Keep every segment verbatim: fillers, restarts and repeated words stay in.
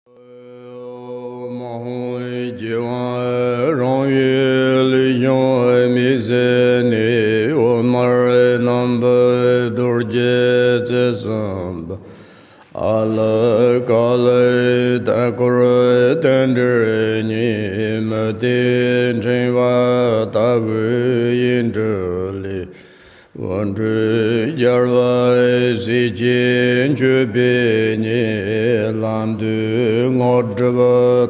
མ་འོངས་སྐྱེ་བ་རང་བའི་ལུས་བྱང་མི་ཟད་ནས། འོད་དམར་རྣམ་པར་རྡོ་རྗེ་རྩེ་གསུམ་པ། ཨ་ལ་ཀ་ལ་ཏ་ཀོར་རྟེན་འབྲེལ་ཉིད། མུ་སྟེགས་ཕྲེང་བ་ལྟ་བུའི་ཡིག་འབྲུ་ལས། འོད་འཕྲོས་རྒྱལ་བ་སྲས་བཅས་མཆོད་པའི་ཉིད། ལམ་དུས་དངོས་གྲུབ་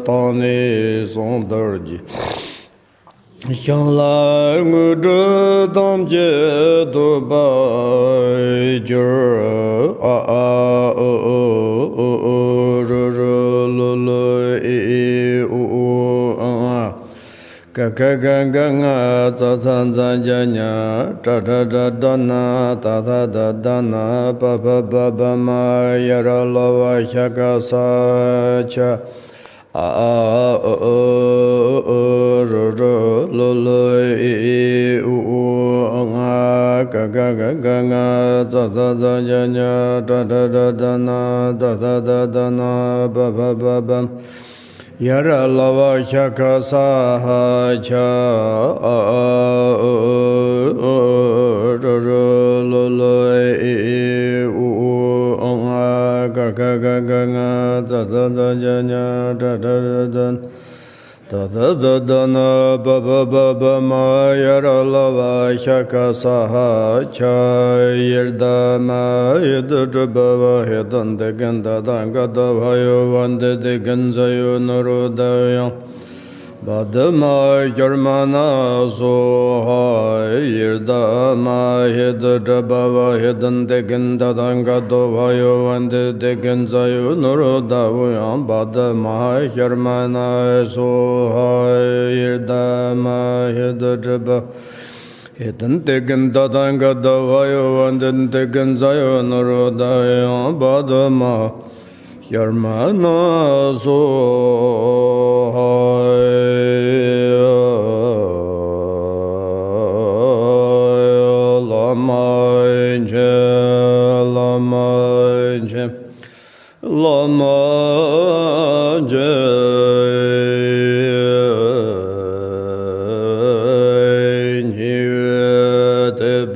དང་ནི་གསུང་རྡོ་རྗེ། ཞིང་ལ་དངོས་གྲུབ་ཐམས་ཅད་ཐོབ་པར་གྱུར། ཨ་ཨ་ཨོ་ཨོ་ཨོ་ཨོ་རུ་རུ་ལུ་ལུ་ཨི་ཨི་ཨུ་ཨུ་ཨ་ཨ། ཀ་ཁ་ག་ག་ང་ཙ་ཚ་ཛ་ཇ་ཉ། ཏྲ་ཏྲ་ཏྲ་ཏྲ་ན། ཏ་ཐ་ཏ་ཏ་ན། པ་ཕ་བ་བ་མ། ཡ་ར་ལ་བ་ཤ་ཀ་ས་ཆ། ཨ་ཨ་ཨོ་ཨོ་ཨོ་རུ་རུ་ལུ་ལུ་ཨི་ཨི་ཨུ་ཨུ་ཨ་ང་། ཀ་ཁ་ག་ག་ང་ཙ་ཚ་ཛ་ཇ་ཉ། ཏྲ་ཏྲ་ཏྲ་ཏྲ་ན། ཏ་ཐ་ཏ་ཏ་ན། པ་ཕ་བ་བ་མ། ཡ་ར་ལ་བ་ཤ་ཁ་ས་ཧ་ཆ། ཨ་ཨ་ཨོ་ཨོ་ཨོ་རུ་རུ་ལུ་ལུ་ཨི་ཨི་ཨུ་ཨུ་ཨ་ང་། ཀ་ཁ་ག་ག་ང་ཙ་ཚ་ཛ་ཇ་ཉ། ཏྲ་ཏྲ་ཏྲ་ཏྲ་ན། ཏ་ཐ་ཏ་ཏ་ན། པ་ཕ་བ་བ་མ། ཡ་ར་ལ་བ་ཤ་ཁ་ས་ཧ་ཆ། ཡི་རྡ་མ་ཧེ་ཏུ་ཏྲ་བ་བ་ཧེ་ཏན་ཏེ་གན་ད་ཏ་ག་ད་བ་ཡོ་བན་ཏེ་ཏེ་གན་ཛ་ཡོ་ནུ་རོ་ད་ཡང་། བ་དྷ་མ་ཤར་མ་ན་སྭཱ་ཧཱ། ཡི་རྡ་མ་ཧེ་ཏུ་ཏྲ་བ་བ་ཧེ་ཏན་ཏེ་གན་ད་ཏ་ག་ད་བ་ཡོ་བན་ཏེ་ཏེ་གན་ཛ་ཡོ་ནུ་རོ་ད་བུ་ཡང་། བ་དྷ་མ་ཤར་མ་ན་སྭཱ་ཧཱ། ཡི་རྡ་མ་ཧེ་ཏུ་ཏྲ་བ་ཧེ་ཏན་ཏེ་གན་ད་ཏ་ག་ད་བ་ཡོ་བན་ཏེ་ཏེ་གན་ཛ་ཡོ་ནུ་རོ་ད་ཡང་། བ་དྷ་མ་ཤར་མ་ན་སྭཱ་ཧཱ། བླ་མ་མཁྱེན། བླ་མ་མཁྱེན། བླ་མ་མཁྱེན། ཉི་འོད་ཐིགས་པ་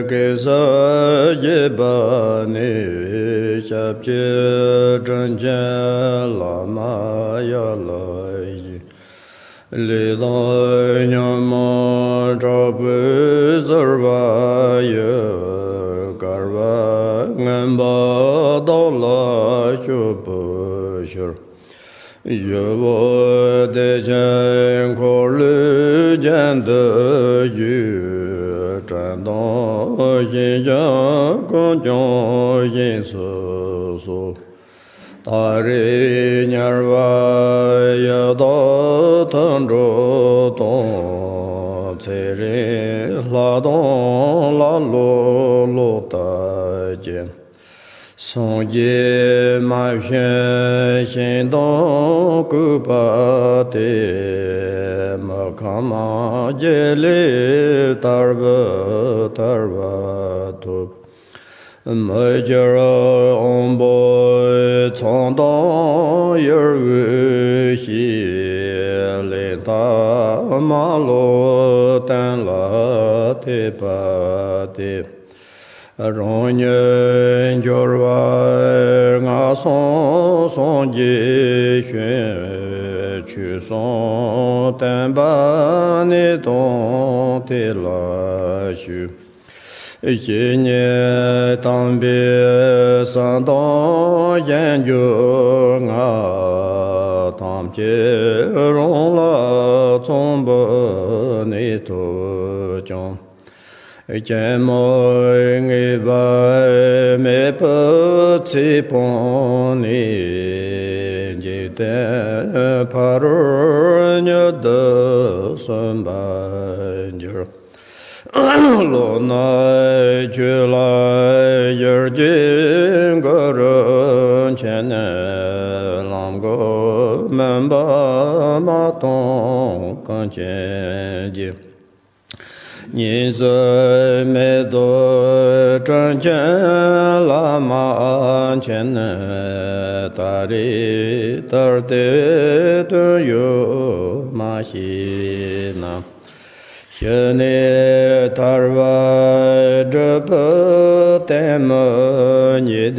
གེ་སར་རྒྱས་པ་ནས། སྐྱབས་རྗེ་དྲིན་ཅན་བླ་མ་ཡར་ལ་བཞེངས། ལས་དང་ཉོན་མོངས་དྲག་པོས་གཟིར་བ་ཡི། བསྐལ་པ་མངོན་པར་བདག་ལ་སྤྱོད་པའི་ཕྱིར། ཞི་བ་བདེ་ཆེན་འཁོར་ལོའི་རྒྱན་དུ་བརྗོད། དྲན་དང་ཞེན་བྱ་ཀུན་ཀྱང་བཞེངས་སུ་གསོལ། ཏཱ་རེ་ཉེ་བར་ཡི་དྭགས་མཐུན་གྲོགས་དང་། ཚེ་རིང་ལྷ་དང་ཀླ་ཀློ་ལོག་ལྟ་ཅན། སངས་རྒྱས་མ་བྱོན་ཞིང་དུ་བཀོད་པ་དེ། མི་ཁོམ་བརྒྱད་ལས་ཐར་བའི་ཐར་པ་ཐོབ། མི་འགྱུར་དབང་པོའི་ཚོགས་དང་ཡུལ་དབུས་གཤེགས། ལས་མཐའ་མ་ལོག་གཏན་ལ་ཐེབས་པ་དེ། རང་ཉིད་འབྱོར་བ་ལྔ་སོང་སངས་རྒྱས་བྱོན། ཆོས་གསུམ་བསྟན་པ་ནི་དང་དེ་ལ་ཞུགས། བཤེས་གཉེན་དམ་པའི་གསུང་དང་གཞན་འབྱོར་ལྔ། ཐམས་ཅད་རང་ལ་མཚུངས་པའི་ནུས་ཐོབ་ཀྱང་། སྐྱེད་མོས་ངེས་པ་མེད་པའི་ཚེ་སྤངས་ནས། འཇིག་རྟེན་ཕ་རོལ་མྱུར་དུ་སོན་པར་འགྱུར། བློ་ནི་ཆོས་ལ་གཞིར་གྱུར་གུ་རུ་མཁྱེན། ལམ་གོང་མུན་པ་མ་སྟོངས་གངས་ཅན་གྱི། གཉིས་སུ་མེད་དོ་དྲིན་ཅན་བླ་མ་མཁྱེན། ད་རེས་ལྟར་དེ་དོན་ཡོད་མ་ཤེས་ན། ཤི་ནས་ཐར་བ་སྒྲུབ་པའི་ལྟད་མོ་ཉིད།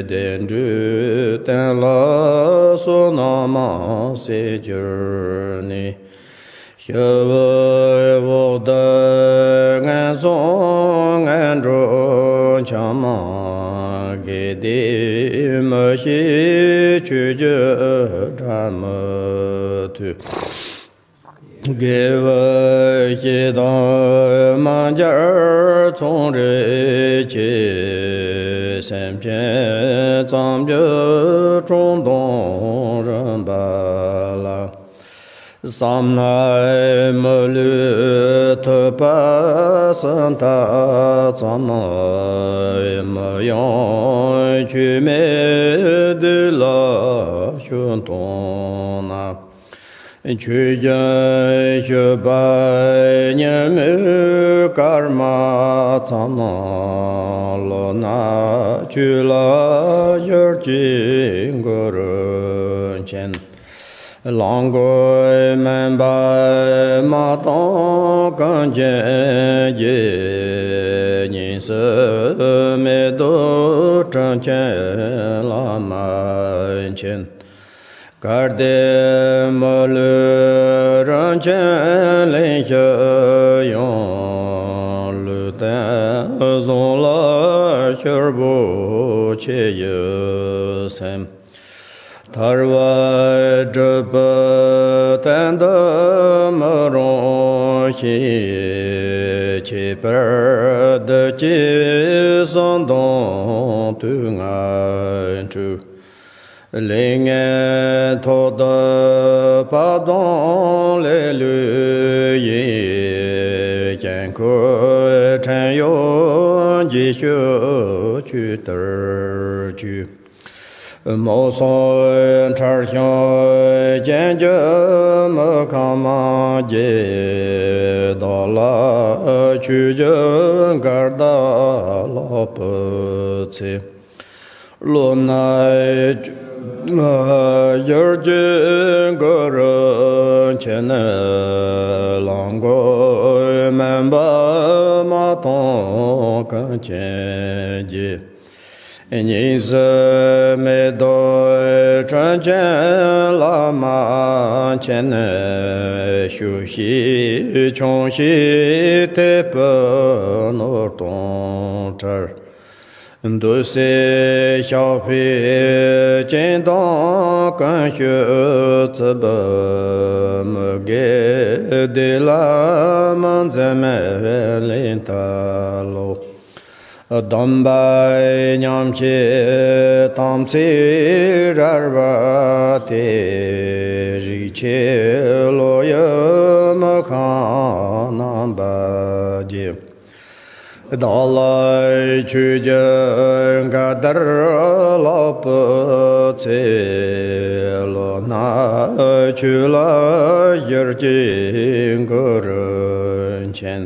བདེ་འགྲོའི་གཏན་ལ་བསོད་ནམས་མང་སེ་གྱུར་ནས། ཤི་བའི་འོག་ཏུ་ངན་སོང་ངན་འགྲོ་འཁྱམས། དགེ་སྡིག་མི་ཤེས་ཆོས་ཀྱི་སྒྲ་མི་ཐོས། དགེ་བའི་བཤེས་དང་མ་མཇལ་ཚོང་རེ་ཆེ། སེམས་ཅན་ཙམ་གྱི་སྲུང་སྡོམ་རིམ་པ་ལ། བསམ་ན་མི་ལུས་ཐུབ་པ་སྲིད་མཐའ་ཙམ། མི་ཡང་མཆོད་མེ་བདུད་ལ་ཞུགས་དང་ན། ཆོས་བཞིན་སྤྱོད་པ་ཉིན་མོའི་སྐར་མ་ཙམ། བློ་སྣ་ཆོས་ལ་གཞིར་གྱིས་གུ་རུ་མཁྱེན། གླང་གོས་མུན་པ་མ་དང་གངས་ཅན་རྒྱལ། གཉིས་སུ་མེད་དོ་དྲིན་ཅན་བླ་མ་མཁྱེན། གལ་ཏེ་མི་ལུས་རིན་ཆེན་ལེན་ཞུ་ཡང་། ལུས་རྟེན་བཟང་ལ་ཕྱིར་བོར་ཆེས་ཡོད་སེམས། ཐར་བ་སྒྲུབ་པའི་གཏན་དུ་མི་རུང་ཞིང་། ཁྱད་པར་བདུད་ཀྱི་གསང་གདོན་དུག་ལྔ་འཁྲུགས། ལས་ངན་ཐོག་ཏུ་བབས་དང་ལེ་ལོས་ཡིན། དཀྱིལ་འཁོར་ཕྲེང་གཡོག་འགྱེད་ཤོག་ཆོས་ལྟར་བཅོས། མུན་སེལ་ཁྲར་ཤང་གྱེན་གྱི་མི་ཁ་མ་རྒྱས། བདག་ལ་ཆོས་ཀྱི་འགལ་ཟླ་ལགས་པའི་ཚེ། བློ་སྣ་གཞིར་གྱིས་གུ་རུ་མཁྱེན། གླང་གོས་མུན་པ་མ་དང་གངས་ཅན་རྒྱལ། གཉིས་སུ་མེད་དོ་དྲིན་ཅན་བླ་མ་མཁྱེན། ཤུགས་ཤིག་ཆུང་ཞིག་ཐེབས་པའི་ནོར་དང་བྲལ། འདོད་སྲེད་བཤགས་པས་སྐྱེ་འདང་ཀུན་ཤོར་རྩུབ། མི་དགེ་སྡིག་ལ་མི་འཛེམ་ལས་མཐའ་ལོག། སྡོམ་པ་ཉམས་བྱེད་དམ་ཚིག་རལ་པ་དེ། རིགས་ཆད་བློ་ཡི་མི་ཁང་རྣམ་པ་བརྒྱད། བདག་ལ་ཆོས་ཀྱི་འགལ་ཟླར་ལགས་པའི་ཚེ། བློ་སྣ་ཆོས་ལ་གཞིར་གྱིས་གུ་རུ་མཁྱེན།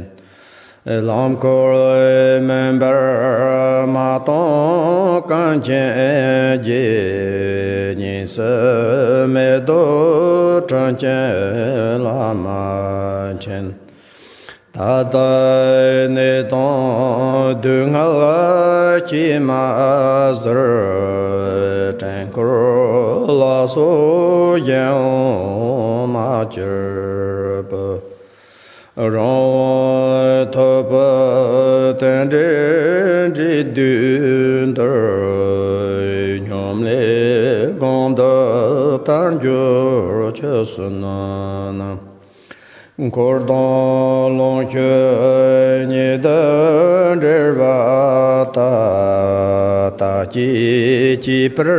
ལམ་སྐོར་མུན་པར་མ་དང་གངས་ཅན་རྒྱལ། གཉིས་སུ་མེད་དོ་དྲིན་ཅན་བླ་མ་མཁྱེན། ད་ལྟ་ནད་དང་སྡུག་བསྔལ་སྐྱེས་མ་ཟེར། བྲན་འཁོར་ལ་སོགས་གཞན་དབང་མ་གྱུར་པའི། རང་དབང་ཐོབ་པའི་རྟེན་འབྲེལ་འགྲིག་དུས་འདིར། སྙོམས་ལས་གང་དུ་དལ་འབྱོར་ཆོས་སུ་གནས་ན། འཁོར་དང་ལོངས་སྤྱོད་ཉིད་དུ་འབྲེལ་བ་དག། ད་ཅི་གཅིག་པུར་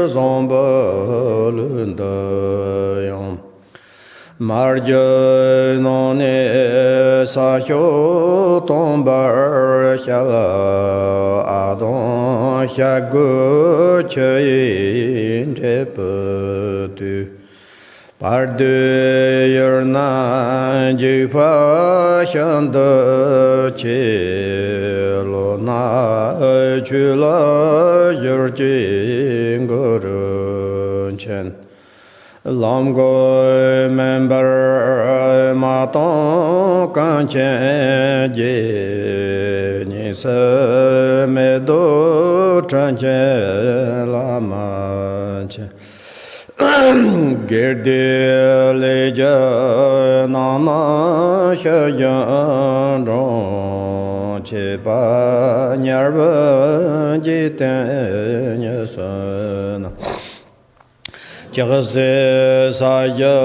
བཟང་པོ་ལུས་འདི་ཡང་། མ་གྱུར་ནང་ནས་ས་ཕྱོགས་སྟོང་པར་བཤད། ཨ་དང་བཤད་དགོས་ཆུ་ཡིས་འདྲེས་པའི་དུས། བར་དོའི་ཡུལ་ན་འཇིགས་པ་ཤིན་ཏུ་ཆེ། བློ་སྣ་ཆོས་ལ་གྱུར་ཅིང་གུ་རུ་མཁྱེན། ལམ་གོལ་མུན་པར་མ་སྟོངས་ཀུན་མཁྱེན་རྗེ། གཉིས་སུ་མེད་དོ་དྲིན་ཅན་བླ་མ་མཁྱེན། དགེ་སྡིག་ལས་རྒྱུ་རྣམ་སྨིན་ཤེས་བཞིན་དྲུངས། ཆད་པ་ཉེ་བར་འཇིག་རྟེན་གཉིས་སུ་སྣང་། ལྕགས་སྲེག་ས་གཞི་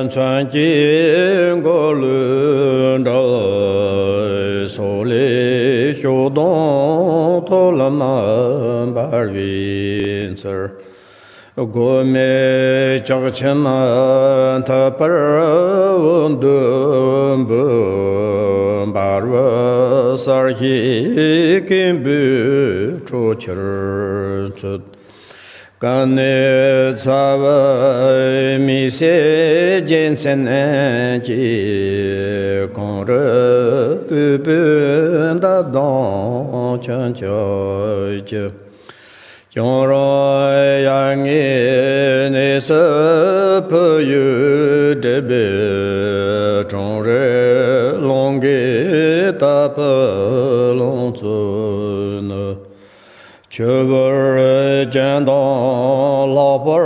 མཚོན་གྱི་མགོ་ལུས་འགྲོལ། སོག་ལེའི་གཤོག་སྡོང་ཐོག་ལམ་འབར་བའི་ཚུལ། སྒོ་མེ་ལྕགས་ཆེན་ཐུབ་པར་འོད་འདུ་འབུད། འབར་བའི་གསལ་བྱེད་སྐད་འབོད་འཕྲོ་ཆེར་ཚུད། ཀུན་ནས་ཚ་བའི་མིག་སེར་རྒྱལ་མཚན་གྱིས། གངས་རིའི་སྟོད་སྤུའི་འདབ་དང་ཆུན་ཆུན་གྱི། གྱང་རོང་ཡར་ངོའི་གནས་སུ་ཕུ་ཡུལ་སྒྲིབ་པའི། གྲང་རེག་རླུང་གིས་བཏབ་པའི་རླུང་བཙོག་ནི། ཆུ་བུར་ཅན་དང་ལྷག་པར་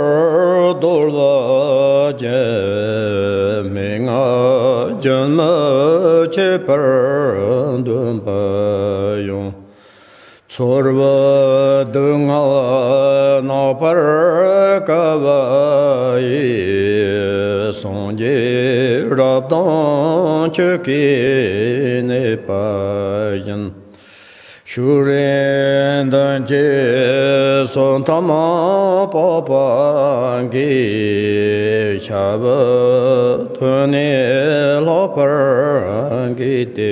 གདོལ་པ་ཅན། སྨྲེ་སྔགས་རྒྱུན་མི་ཆད་པར་འདོན་པ་ཡང་། ཚོར་བའི་སྡུག་བསྔལ་རྣམ་པར་དཀའ་བ་ཡི། སངས་རྒྱས་རབ་དང་ཆོས་ཀྱི་གནས་པ་བཞིན། ཤུགས་རིང་མདུན་གྱི་སོ་ཐམ་པགས་པ་གིས། ཤ་བའི་དོན་ནི་ལྷག་པར་གུས་ཏེ་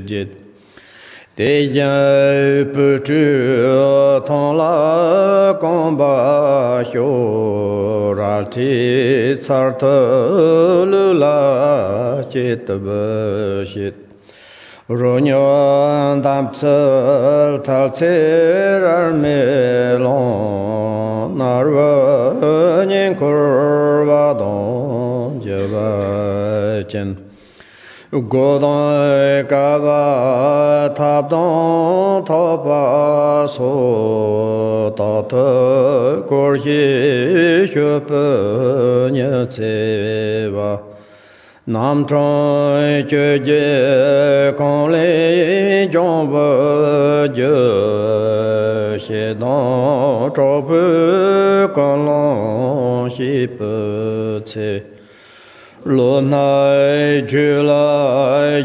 བགྱིད། དེ་བཞིན་སྤོས་སྤྲུལ་ཐང་ལ་རྐང་པ་ཤོར། རལ་གྲིའི་ཚར་ཐུབ་ལུས་ལ་སྐྱེས་ཐུབ་བྱེད། རོ་སྙོམས་འདམ་ཚུལ་ཐལ་ཚེ་རར་མེ་ལོང་། མནར་བའི་གཉེན་འཁོར་བ་དང་འགྱུར་བ་ཅན། སྒོ་དང་ཀ་བ་ཐབ་དང་ཐག་པ་སོགས། རྟག་ཏུ་བསྐོར་ཞིང་སྤྱོད་པའི་ཉི་ཚེ་བ། རྣམ་གྲངས་བཅོ་བརྒྱད་གང་ལས་འབྱུང་བའི་རྒྱུ། ཞེ་སྡང་དྲག་པོས་ཀུན་སློང་བྱེད་པའི་ཚེ། བློ་སྣ་ཆོས་ལ་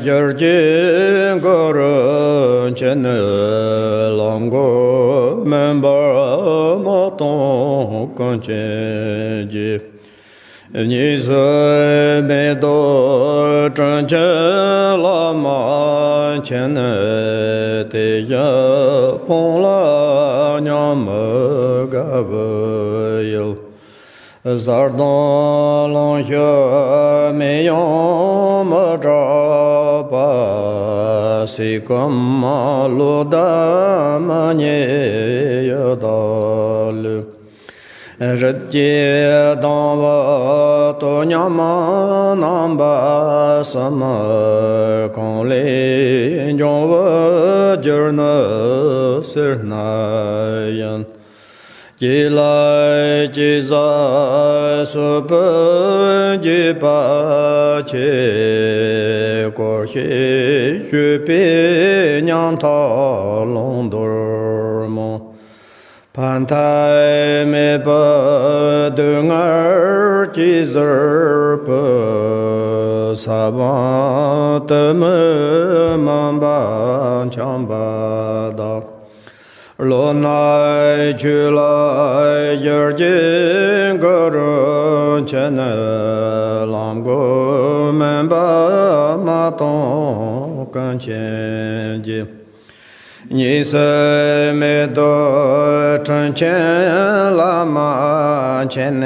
གྱུར་ཅིང་གུ་རུ་མཁྱེན། ལམ་གོལ་མུན་པར་མ་སྟོངས་ཀུན་མཁྱེན་རྗེ། གཉིས་སུ་མེད་དོ་དྲིན་ཅན་བླ་མ་མཁྱེན། དེ་བཞིན་སྤངས་ལ་མཉམ་མི་དགའ་བའི་ཡུལ། གསལ་སྟོང་ལོངས་སྤྱོད་མིག་ཡངས་མི་སྐྲག་པ། སྲེད་ཀུན་བློ་ལྡན་མི་རྙེད་ཡི་དྭགས་ལུས། རིགས་ཀྱི་སྡང་བའི་དོ་མཉམ་རྣམ་པ་གསུམ། གང་ལས་འབྱུང་བའི་རྒྱུར་ནི་སེར་སྣ་ཡིན། སྐྱེ་ལ་སྐྱེ་ས་གསོད་པའི་རྒྱུ་བར་ཆད། བསྐོར་ཞིང་གཞོམ་པའི་ཉམ་ཐག་ལོངས་སྟོར་མོ། ཕན་མཐའ་མེད་པའི་སྡུག་བསྔལ་གྱིས་གཟིར་བའི། ས་བོན་དུ་མའི་མུན་པ་འཁྱམས་པ་དག། བློ་སྣ་ཆོས་ལ་གྱུར་ཅིང་གུ་རུ་མཁྱེན། ལམ་གོལ་མུན་པ་མ་སྟོངས་ཀུན་མཁྱེན་རྗེ། གཉིས་སུ་མེད་དོ་དྲིན་ཆེན་བླ་མ་མཁྱེན།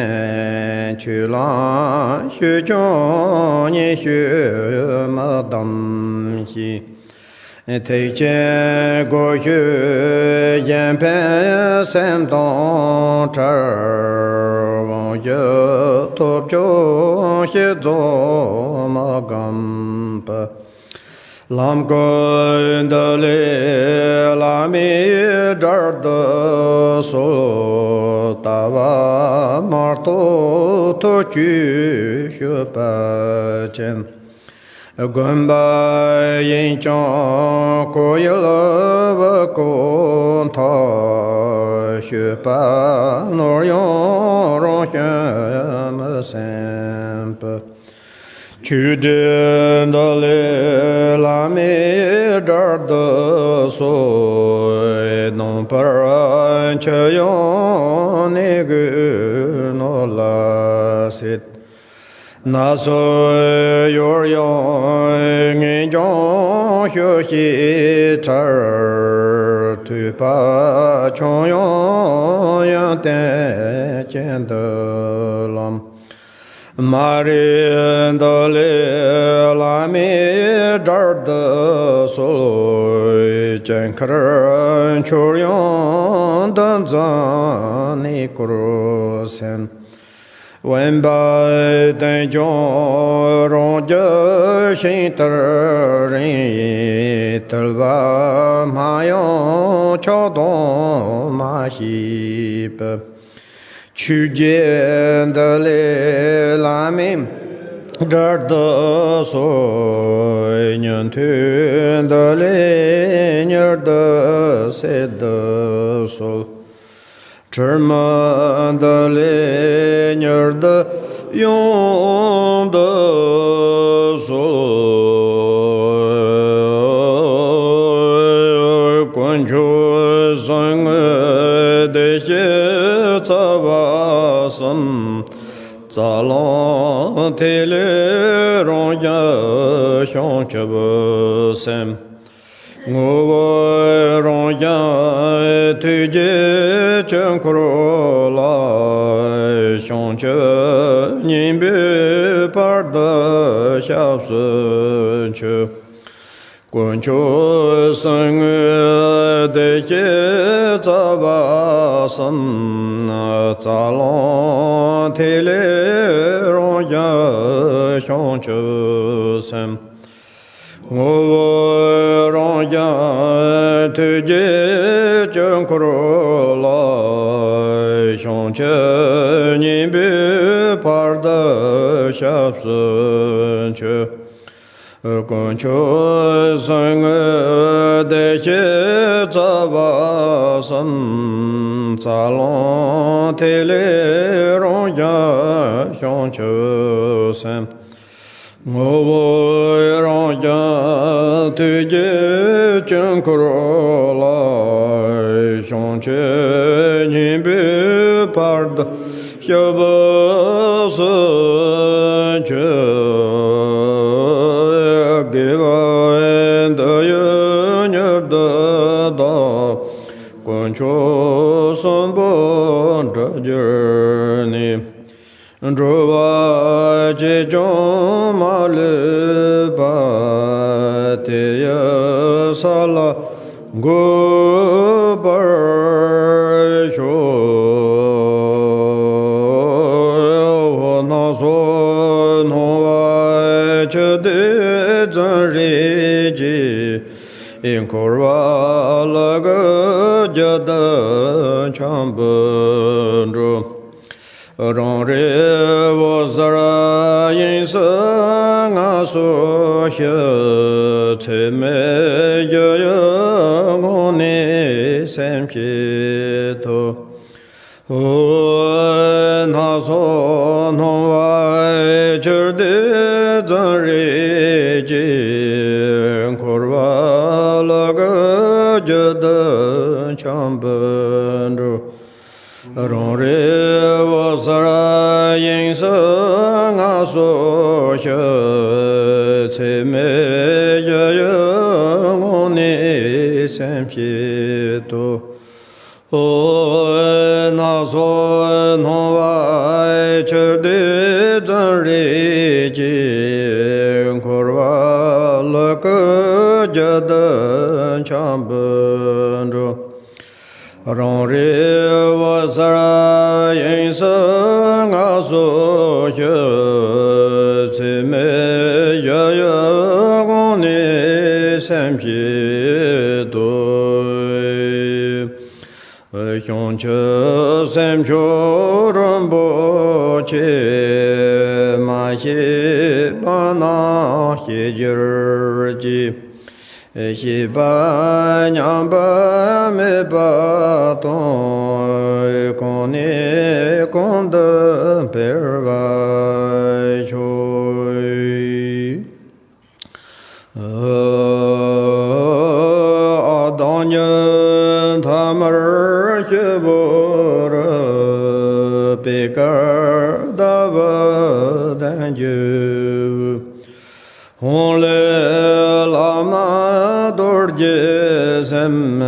ཆོས་ལམ་ཞུས་ཀྱང་ཉེས་ཤོས་མི་གདམ་ཞིང་། ཐེག་ཆེན་སྒོ་ཞུགས་གཞན་ཕན་སེམས་དང་བྲལ། དབང་ཞུ་ཐོབ་ཀྱང་བསྐྱེད་རྫོགས་མི་འགེམས་པ། ལམ་ཀུན་འདི་ལས་བླ་མའི་དགྲར་འདུ་སོང་། ལྟ་བ་མ་རྟོགས་ཐུགས་སྐྱོ་ཤོད་པ་ཅན། དགོན་པ་ཡིན་ཀྱང་སྐོར་ཡུལ་བུ་སྐོར་མཐའ། སྤྱོད་པ་ནོར་ཡང་རང་སྐྱོན་མི་སེམས་པ། ཆོས་སྒྲུབ་འདི་ལས་བླ་མའི་དགྲར་འདུ་སོང་། སྡོམ་པར་འཁྱིལ་ཡང་གནས་དགོས་ནོར་ལ་སྲིད། ན་ཚོད་ཡོད་ཡང་ངེས་འབྱུང་ཤོག་ཤེས་ཁྲར། ཐོས་པ་ཆུང་ཡང་ཡོན་ཏན་ཅན་འདུལ་ལམ། མ་རིག་འདི་ལས་བླ་མའི་དགྲར་འདུ་སོང་། དཀྱིལ་འཁོར་འཆོར་ཡང་འདི་འཛིན་གནས་སྐོར་སེམས། དབེན་པ་བསྟེན་ཀྱང་རང་རྒྱུད་ཤིང་ལྟར་རིང་། དུལ་བ་སྨྲ་ཡང་ཆགས་སྡང་མ་བྱེད་པར། ཆོས་བརྒྱད་འདི་ལས་བླ་མའི་དགྲར་འདུ་སོང་། ཉན་ཐོས་འདི་ལས་མྱུར་དུ་སད་འདུ་སོང་། དྲི་མ་འདི་ལས་མྱུར་དུ་ཡང་འདུ་སོང་། དཀོན་མཆོག་གསུམ་དགོངས་བདེ་གཤེགས་རྩ་བ་གསུམ། རྩ་རླུང་ཐིག་ལེ་རང་བཞིན་བྱང་ཆུབ་སེམས། ངོ་བོ་རང་བཞིན་ཐུགས་རྗེའི་དཀྱིལ་འཁོར་ལ། བྱང་ཆུབ་སྙིང་པོའི་བར་དུ་སྐྱབས་སུ་མཆི། དཀོན་མཆོག་གསུམ་དགོངས་བདེ་གཤེགས་རྩ་བ་གསུམ། རྩ་རླུང་ཐིག་ལེ་རང་བཞིན་བྱང་ཆུབ་སེམས། ངོ་བོ་རང་བཞིན་ཐུགས་རྗེའི་དཀྱིལ་འཁོར་ལ། བྱང་ཆུབ་སྙིང་པོའི་བར་དུ་སྐྱབས་སུ་མཆི། དཀོན་མཆོག་གསུམ་དགོངས་བདེ་གཤེགས་རྩ་བ་གསུམ། རྩ་རླུང་ཐིག་ལེ་རང་བཞིན་བྱང་ཆུབ་སེམས། ངོ་བོ་རང་བཞིན་ཐུགས་རྗེའི་དཀྱིལ་འཁོར་ལ། བྱང་ཆུབ་སྙིང་པོའི་བར་དུ་སྐྱབས་སུ་མཆི། དགེ་བ་འདི་ཡིས་མྱུར་དུ་བདག། དཀོན་མཆོག་གསུམ་པོ་འགྲུབ་གྱུར་ནས། འགྲོ་བ་གཅིག་ཀྱང་མ་ལུས་པ། དེ་ཡི་ས་ལ་འགོད་པར་ཤོག། སྣ་ཚོགས་སྣང་བ་ཆུ་དེ་རྫུན་རེ་ཀྱིས། འཁོར་བ་ལ་གི་རྒྱུད་དུ་འཁྱམས་པའི་འགྲོ། རང་རེ་བོད་ཟེར་དབྱིངས་སུ་མངའ་གསོལ་ཞིག། ཚད་མེད་བཞི་ཡི་ངང་ནས་སེམས་བསྐྱེད་དོ། སྣ་ཚོགས་སྣང་བ་ཆུ་དེ་རྫུན་རེ་ཀྱིས། འཁོར་བ་ལ་གི་རྒྱུད་དུ་འཁྱམས་པའི་འགྲོ། རང་རེ་བོད་ཟེར་དབྱིངས་སུ་མངའ་གསོལ་ཞིག། ཚད་མེད་བཞི་ཡི་ངང་ནས་སེམས་ བྱེད་དོ། སྣ་ཚོགས་སྣང་བ་ཕྱིར་ལྡོག་ཙམ་རིག་ཅིང་འཁོར་བ་ལུ་གུ་རྒྱུད་དུ་འཁྱམས་པར་འགྲོ། རང་རིག་འོད་གསལ་དབྱིངས་སུ་མངའ་གསོལ་ཞུ། ཚད་མེད་གཞལ་ཡས་ཀུན་ནས་སེམས་བསྐྱེད་དོ། བྱང་ཆུབ་སེམས་མཆོག་རིན་པོ་ཆེ། མ་ཤེས་པ་རྣམས་ཤེས་གྱུར་ཅིག། ཤེས་པ་ཉམས་པ་མེད་པ་དང་། གོང་ནས་གོང་དུ་འཕེལ་བར་ཤོག། བདག་ཉིད་ཐ་མར་སྐྱེས་བུ་རུ། པད་དཀར་ཟླ་བའི་གདན་རྒྱུད། ཧཱུྃ་ལས་བླ་མ་རྡོ་རྗེ་སེམས།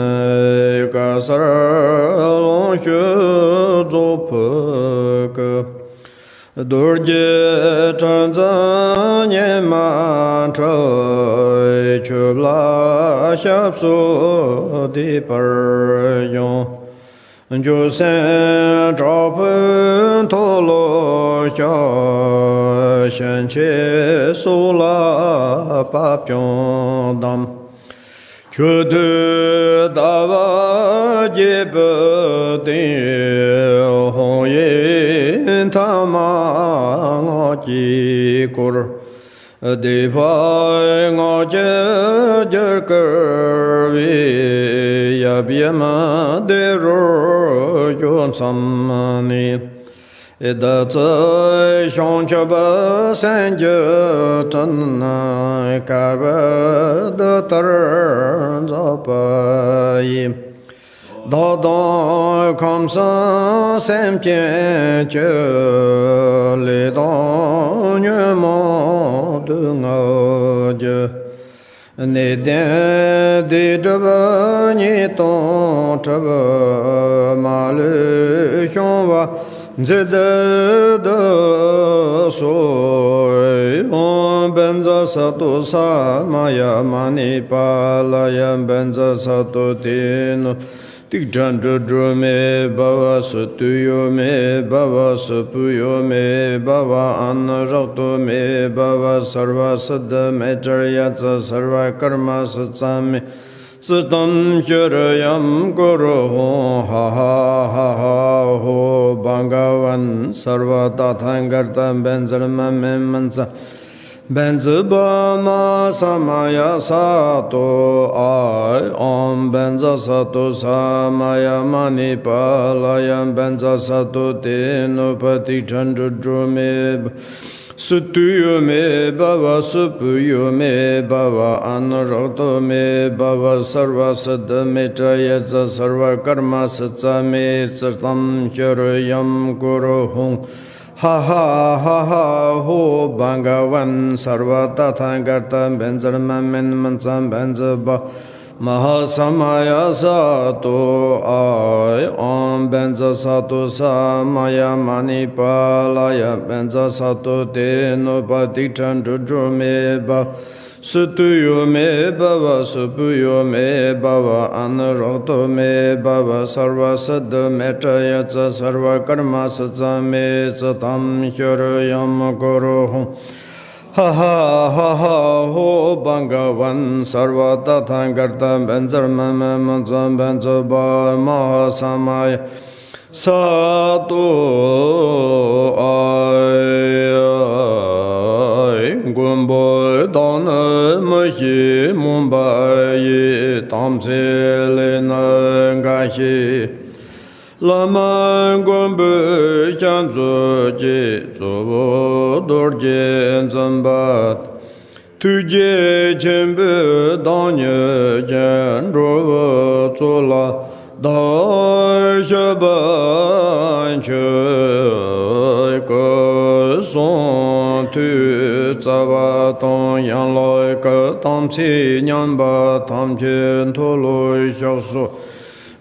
བཀའ་གསལ་ལོངས་སྤྱོད་རྫོགས་ཕུད་སྐུ། རྡོ་རྗེ་ཁྲི་འཛིན་ཉི་མ་འཁྲིལ། ཆོས་ལ་སྐྱབས་སུ་བདེ་བར་བཟུང་། འབྱོར་སེམས་དྲག་པོའི་མཐོལ་ལོ་བཤགས། ཕྱིན་ཆད་སྲོག་ལ་བབ་ཀྱང་བསྡམས། ཆོས་འདོད་ལྟ་བ་བརྒྱད་པོའི་སྟེང་། ཧཱུྃ་ཡིག་ཐ་མ་སྔགས་ཀྱིས་བསྐོར། སྡིག་པ་ལྔ་བཅུ་རྒྱུད་བསྐུལ་བས། ཡབ་ཡུམ་བདེ་རོགས་ཞུ་མཚམས་ནས། བདུད་རྩི་བྱང་ཆུབ་སེམས་ཀྱི་སྤྲིན། བསྐལ་པའི་འདི་ལྟར་འཛག་པ་ཡི། བདག་དང་ཁམས་གསུམ་སེམས་ཅན་གྱི། ལས་དང་ཉོན་མོངས་སྡུག་བསྔལ་གྱི། ནད་གདོན་སྡིག་སྒྲིབ་ཉེས་དང་སྒྲིབ། མ་ལུས་བྱང་བར་མཛད་དུ་གསོལ། ཨོཾ་བཛྲ་སཏྭ་ས་མ་ཡ་མ་ཎི་པཱ་ལ་ཡ། བཛྲ་སཏྭ་ཏེ་ནོ། ཏིག་ཕྲན་དྲུག་སྒྲོལ་མའི་སྦ་བ་སུ་དུ་ཡོད་མེད་སྦ་བ་སུ་པུ་ཡོད་མེད་སྦ་བ་ཨ་ནུ་རག་ཏོ་མེད་སྦ་བ་སརྦ་སིདྡྷི་མེ་ཏྲ་ཡ་ཙྪ་སརྦ་ཀརྨ་སུ་ཙ་མེ་ཙི་ཏམ་ཤྲཱི་ཡཾ་གུ་རུ་ཧཱུྃ། ཧ་ཧ་ཧ་ཧ་ཧོ། བྷ་ག་ཝན་སརྦ་ཏ་ཐཱ་ག་ཏ་བཛྲ་མ་མེ་མ་ཙ། བཛྲ་བྷཱ་མ་ས་མ་ཡ་ས་ཏོ། ཨ་ཨོཾ་བཛྲ་སཏྭ་ས་མ་ཡ་མ་ཎི་པཱ་ལ་ཡ། བཛྲ་སཏྭ་ཏེ་ནོ་པ། ཏིག་ཕྲན་དྲུག་སྒྲོལ་མའི་སྦ་སུ་དུ་ཡོད་མེད་སྦ་བ་སུ་པུ་ཡོད་མེད་སྦ་བ་ཨ་ནུ་རག་ཏོ་མེད་སྦ་བ་སརྦ་སིདྡྷི་མེ་ཏྲ་ཡ་ཙྪ་སརྦ་ཀརྨ་སུ་ཙ་མེ་ཙི་ཏམ་ཤྲཱི་ཡཾ་གུ་རུ་ཧཱུྃ། ཧ་ཧ་ཧ་ཧ་ཧོ། བྷ་ག་ཝན་སརྦ་ཏ་ཐཱ་ག་ཏ་བཛྲ་མ་མེ་མ་ཙ། བཛྲ་བྷཱ་མ་ཧཱ་ས་མ་ཡ་ས་ཏོ། ཨ་ཨོཾ་བཛྲ་སཏྭ་ས་མ་ཡ་མ་ཎི་པཱ་ལ་ཡ། བཛྲ་སཏྭ་ཏེ་ནོ་པ། ཏིག་ཕྲན་དྲུག་སྒྲོལ་མའི་སྦ་སུ་དུ་ཡོད་མེད་སྦ་བ་སུ་པུ་ཡོད་མེད་སྦ་བ་ཨ་ནུ་རག་ཏོ་མེད་སྦ་བ་སརྦ་སིདྡྷི་མེ་ཏྲ་ཡ་ཙྪ་སརྦ་ཀརྨ་སུ་ཙ་མེ་ཙི་ཏམ་ཤྲཱི་ཡཾ་གུ་རུ་ཧཱུྃ། ཧ་ཧ་ཧ་ཧ་ཧོ། བྷ་ག་ཝན་སརྦ་ཏ་ཐཱ་ག་ཏ་བཛྲ་མ་མེ་མ་ཙ། བཛྲ་བྷཱ་མ་ཧཱ་ས་མ་ཡ་ས་ཏོ། ཨ་མགོན་པོ་བདག་ནི་མི་ཤེས་རྨོངས་པ་ཡིས། དམ་ཚིག་ལས་ནི་འགལ་ཞིང་། བླ་མ་མགོན་པོའི་ཞལ་མཛོད་ཀྱི། གཙོ་བོ་རྡོ་རྗེ་འཛིན་པ། ཐུགས་རྗེ་ཆེན་པོས་བདག་ཉིད་ཀྱི། འགྲོ་བའི་གཙོ་ལ་བདག་ཞུ་བར་མཆི། སྐུ་གསུང་ཐུགས་རྩ་བ་ དང་ཡན་ལག་བཀུག་དམ་ཚིག་ཉམས་པ་ཐམས་ཅད་མཐོལ་ལོ་བཤགས་སོ།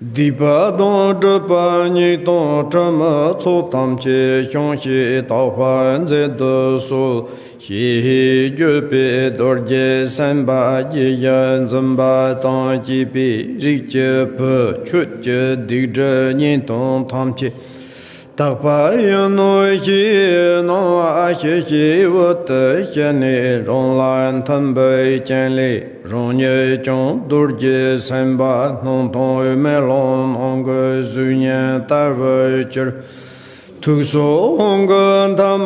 སྡིག་པ་དང་སྒྲིབ་པ་ཉེས་དང་དྲི་མའི་ཚོགས་ཐམས་ཅད་བྱང་ཞིང་དག་པར་འཛིན་དུ་གསོལ། ཞེས་བརྗོད་པས་རྡོ་རྗེ་སེམས་དཔའ་རྒྱས་བྱེད་འཛིན་པ་དང་བཅས་པའི་རིགས་ཀྱི་བུ། ཁྱོད་ཀྱི་སྡིག་སྒྲིབ་ཉེས་ལྟུང་ཐམས་ཅད་དག་པ་ཡིན་ནོ་ཞེས་སྣང་བ་སྐྱེས་ཤིང་འོད་དུ་ཞུ་ནས། རང་ལ་མཐུན་པའི་རྐྱེན་ལས་རང་ཉིད་ཀྱང་རྡོ་རྗེ་སེམས་དཔའ་སྣང་སྟོང་མེ་ལོང་ནང་གི་གཟུགས་བརྙན་ལྟ་བུར་གྱུར། ཐུགས་སྲས་དབང་པོ་ཐ་མ་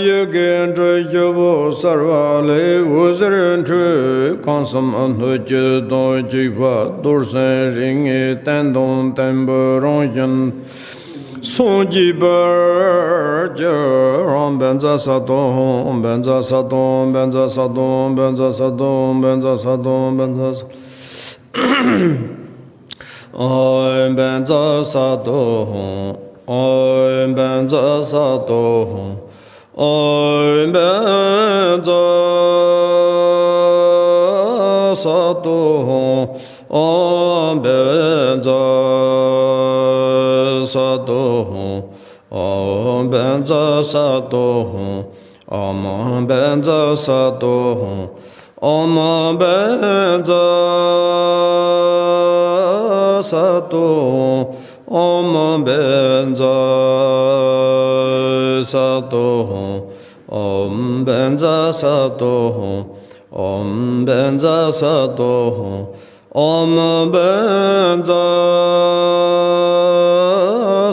ཡི་གེ་འབྲུ་བཞི་པོ་གསལ་བ་ལས་འོད་ཟེར་འཕྲོས། ཁམས་གསུམ་སྣོད་བཅུད་དང་བཅས་པ་རྡོར་སེམས་རིགས་ལྔའི་རྟེན་དང་བརྟེན་པའི་རང་བཞིན་སངས་རྒྱས་པར་གྱུར། བཛྲ་སཏྭ་ཧཱུྃ། བཛྲ་སཏྭ་ཧཱུྃ། བཛྲ་སཏྭ་ཧཱུྃ། བཛྲ་སཏྭ་ཧཱུྃ། བཛྲ་སཏྭ་ཧཱུྃ། བཛྲ་སཏྭ་ཧཱུྃ། ཨོཾ་བཛྲ་སཏྭ་ཧཱུྃ། ཨོཾ་བཛྲ་སཏྭ་ཧཱུྃ། ཨོཾ་བཛྲ་སཏྭ་ཧཱུྃ། ཨོཾ་བཛྲ་སཏྭ་ཧཱུྃ། ཨོཾ་བཛྲ་སཏྭ་ཧཱུྃ། ཨོཾ་བཛྲ་སཏྭ་ཧཱུྃ། ཨོཾ་བཛྲ་སཏྭ་ཧཱུྃ། ཨོཾ་བཛྲ་སཏྭ་ཧཱུྃ། ཨོཾ་བཛྲ་སཏྭ་ཧཱུྃ། ཨོཾ་བཛྲ་སཏྭ་ཧཱུྃ། ཨོཾ་བཛྲ་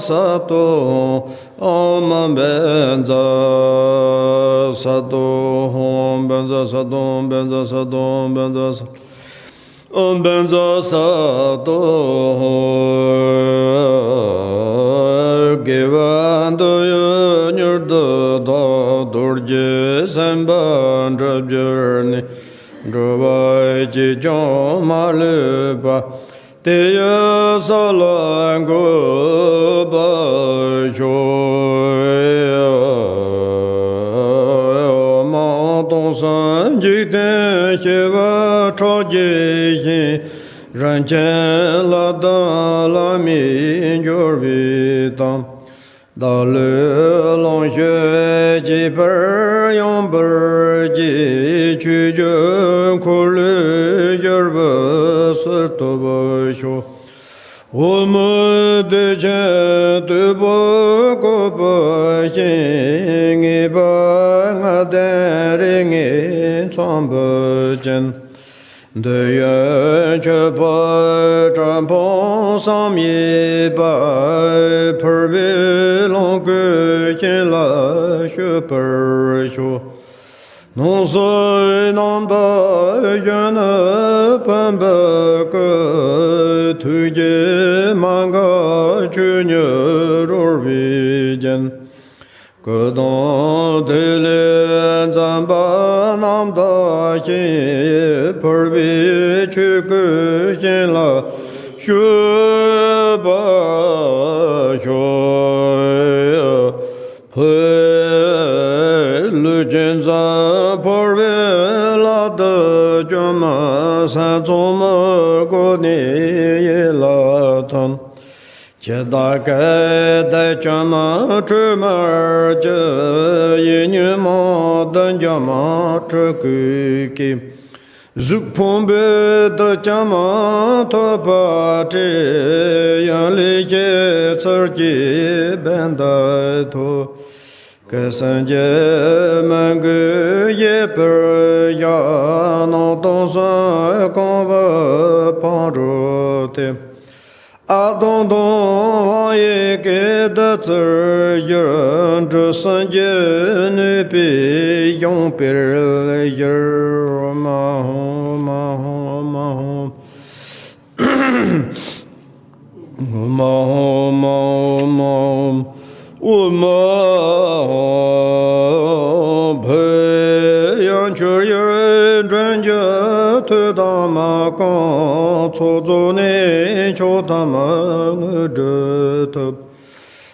སཏྭ་ཧཱུྃ། ཨོཾ་བཛྲ་སཏྭ་ཧཱུྃ། བཛྲ་སཏྭ་ཧཱུྃ། བཛྲ་སཏྭ་ཧཱུྃ། བཛྲ་སཏྭ་ཧཱུྃ། ཨོཾ་བཛྲ་སཏྭ་ཧཱུྃ། དགེ་བ་འདི་ཡིས་མྱུར་དུ་བདག་རྡོ་རྗེ་སེམས་དཔའ་འགྲུབ་གྱུར་ནས། འགྲོ་བ་གཅིག་ཀྱང་མ་ལུས་པ། དེ་ཡི་ས་ལ་འགོད་པར་ཤོག། མ་འོངས་སྟོང་གསུམ་འཇིག་རྟེན་སྐྱེ་བོའི་ཁྲག་རྒྱས་ཤིང་། རིན་ཆེན་བླ་དྭགས་བླ་མའི་འབྱོར་པའི་དང་། བདག་བློའི་ལོངས་སྤྱོད་གཅིག་པུར་ཡངས་པར་བགྱི། ཆོས་ཀྱི་འཁོར་ལོས་སྒྱུར་བའི་གསེར་ཐུབ་པར་ཤོག། འོད་མའི་བདེ་ཆེན་སྟོབས་པོས་བསྐོར་བའི་ཞིང་། ངེས་པར་ལྔ་ལྡན་རིགས་ལྔས་མཚམས་པའི་སྤྱན། འདོད་ཡོན་མཆོད་པ་དྲིལ་བུ་བསམ་ཡས་པ། ཕུར་བུའི་ལོངས་སྐུ་བྱིན་རླབས་ཞུགས་པར་ཤོག། སྣང་སྲིད་རྣམ་དག་གཞོན་ནུ་བུམ་པའི་སྐུ། ཐུགས་རྗེ་མ་འགགས་ཆོས་ཉིད་རོལ་པའི་རྒྱན། སྐུ་གདུང་ཐིག་ལེ་འཛིན་པ་རྣམ་དག་ཞིང་། ཕུར་བུའི་ཆོས་སྐུ་བྱིན་རླབས་ཞུགས་པར་ཤོག། ཕུར་ལུས་ཀྱི་འཛིན་ཕུར་བུའི་བླ་རྡོ་སྒྱུ་མ་སེམས་ཙམ་མི་དགོས་ནས་ཡིད་ལ་ཐོན། ཁྱེད་བདག་གི་བདེ་སྐྱོང་ཁྲོས་མར་གྱུར། ཡིད་གཉིས་མ་བདེ་འཇོམས་སྤྲུལ་སྐུའི་སྐུ། གཟུགས་ཕུང་པོའི་བདེ་སྐྱོང་ཐོབ་པར་བགྱི། ཡང་ལེགས་སྐྱེད་ཚུལ་གྱིས་བན་དེ་ཐོབ། སྐུ་གསུམ་གྱི་མོས་གུས་བཞད་པར་བྱ། སྣང་སྟོང་གསུམ་གང་བར་འཕགས་རིགས་དེ། ཨ་དང་དང་བ་ཡི་གེ་བདག་ཚུལ་བཞིན། འབྲུ་གསུམ་གྱི་ནུས་པས་བཞེངས་པར་གྱུར། མ་ཧོ་མ་ཧོ་མ་ཧོ། མ་ཧོ་མ་ཧོ་མ་ཧོ། ཨོཾ་མ་ཧོ། བོད་ཡང་ཆོས་ཡུལ་འདྲེན་གྱི་ཐུགས་དམ་བསྐང་། ཚོགས་རྫོགས་ནས་མཆོག་ཐམས་དངོས་གྲུབ་ཐོབ།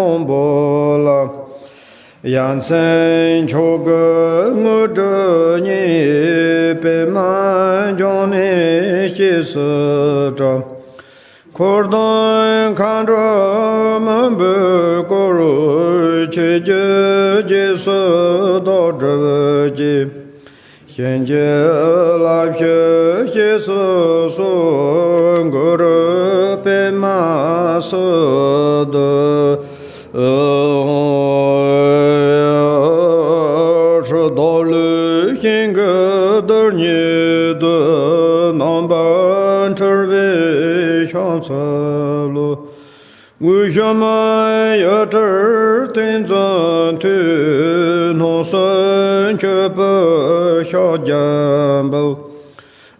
སྡོང་པོ་ལ། ཡ་མཚན་མཆོག་གི་དངོས་གྲུབ་བརྙེས། པདྨ་འབྱུང་གནས་སྐྱེས་སུ་གྲགས། འཁོར་དང་མཁའ་འགྲོ་མང་པོས་བསྐོར། ཆོས་ཀྱི་རྗེས་སུ་བདག་སྒྲུབ་ཀྱིས། གཤིན་རྗེ་ལ་ཕྱི་སྐྱེས་སུ་གསོལ། གུ་རུ་པདྨ་སིདྡྷི། ཧྲཱིཿ། བདག་བློའི་ཞིང་གི་རྡུལ་སྙེད་དུ། རྣམ་པར་འཁྲུལ་པའི་ཕྱག་འཚལ་ལོ། དབུས་གཤོག་མ་གཡུ་སྤྲུལ་ཏིང་འཛིན་འདུས། སྣང་སྲིད་མཆོད་པའི་ཕྱག་རྒྱ་འབུལ།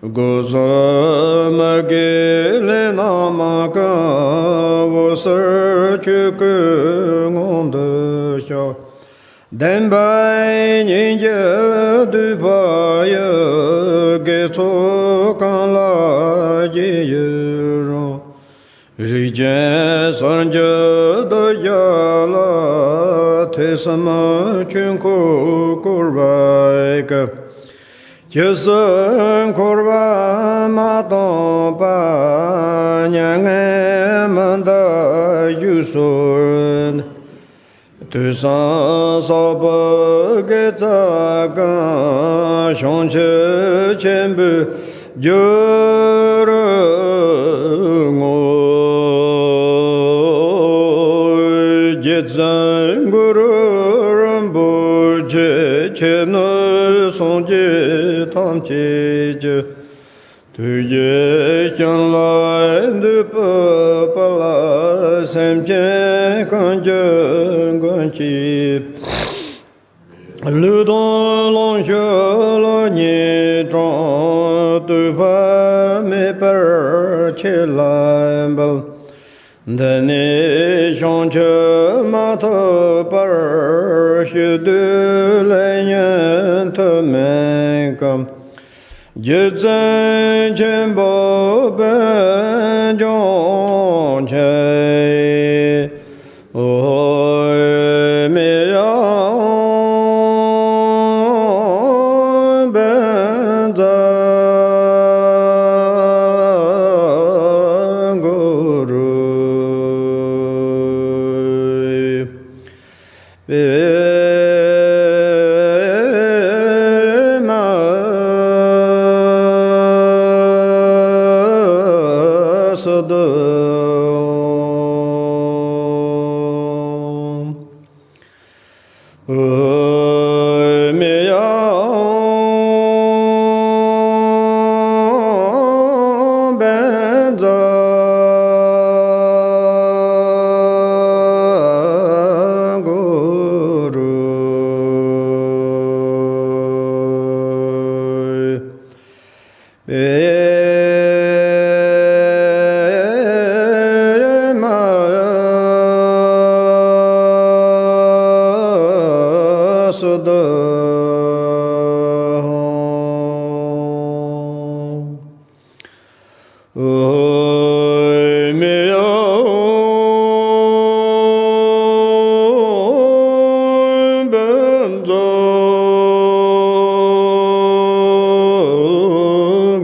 སྒོ་གསུམ་མི་དགེའི་ལས་རྣམས་ཀུན། འོད་གསལ་ཆོས་སྐུའི་ངང་དུ་ཤར། བདེན་པ་སྙིང་རྗེ་བསྡུས་པ་ཡི། དགེ་ཚོགས་གང་ལགས་རྗེས་ཡི་རང་། རིགས་ཅན་སངས་རྒྱས་འདི་ཡ་ལ། ཐོས་བསམ་ཆོས་འཁོར་བསྐོར་བའི་སྐབས། ཇི་སྲིད་འཁོར་བ་མ་སྟོངས་པ། མྱ་ངན་མི་འདའ་བཞུགས་སོ། ཐོས་བསམ་བསགས་པའི་དགེ་རྩ་ཀུན། བྱང་ཆུབ་ཆེན་པོའི་རྒྱུར་བསྔོ། རྗེ་བཙུན་གུ་རུ་རིན་པོ་ཆེ། ཁྱེད་ནི་སངས་རྒྱས་ཐམས་ཅད་ཀྱི། ཐུགས་ཀྱི་བྱིན་རླབས་འདུས་པའི་དཔལ། སེམས་ཅན་ཀུན་གྱི་མགོན་གྱི། ལུས་དང་ལོངས་སྤྱོད་ལ་ཉེ་དྲགས། ལྟོས་པ་མེད་པར་ ཁྱེད་ལ་འབུལ། འདི་ནས་བྱང་ཆུབ་མ་ཐོབ་བར། ཕྱི་དུས་ལས་ཉོན་ཐོབ་མིན་ཀུན། རྗེ་བཙུན་ཆེན་པོ་དཔལ་འབྱུང་ཆེན། ཨོ་མི་ཡང་བཛྲ་གུ་རུ། པདྨ་སིདྡྷི། ཨོ་མི་ཡང་བཛྲ་གུ་རུ། པདྨ་སིདྡྷི། ཨོ་མི་ཡང་བཛྲ་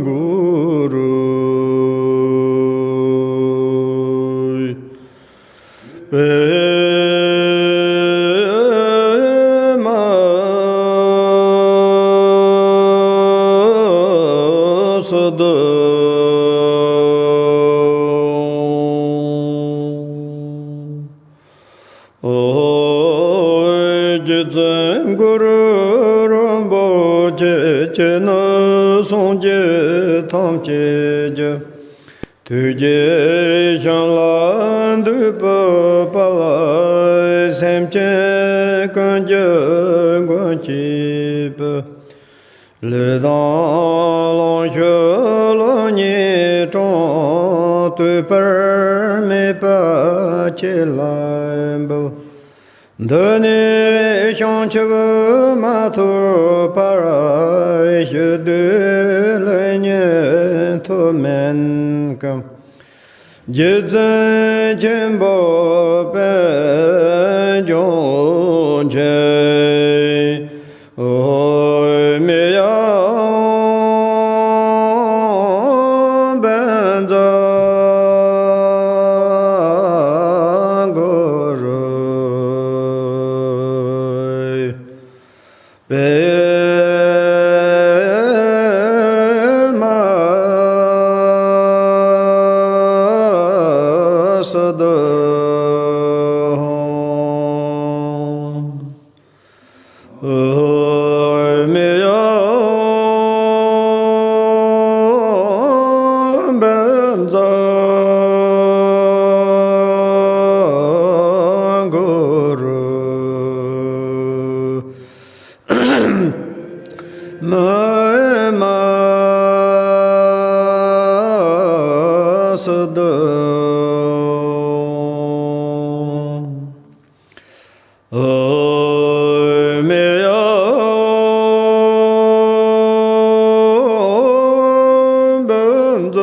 གུ་རུ། པདྨ་སིདྡྷི། ཨོ་རྗེ་བཙུན་གུ་རུ་རིན་པོ་ཆེ། ཁྱེད་ནི་སངས་རྒྱས་ཐམས་ཅད་ཀྱི། ཐུགས་རྗེའི་ཞིང་ལ་འདུས་པའི་དཔལ། སེམས་ཅན་ཀུན་གྱི་མགོན་གཅིག་པུ། ལུས་དང་ལོངས་སྤྱོད་ལུགས་གཉིས་གྲངས། དུས་པར་མེད་པར་ཁྱེད་ལ་འབུལ། འདི་ནས་བྱང་ཆུབ་མ་ཐོབ་བར། ཕྱི་དུས་ལས་ཉོན་ཐོབ་མིན་ཀུན། རྗེ་བཙུན་ཆེན་པོ་དཔལ་འབྱུང་ཆེན། ཨོ་མི་ཡང་བཛྲ་གུ་རུ། པདྨ་སིདྡྷི། ཨོ་མི་ཡང་བཛྲ་གུ་རུ། པདྨ་སིདྡྷི། ཨོ་མི་ཡང་བཛྲ་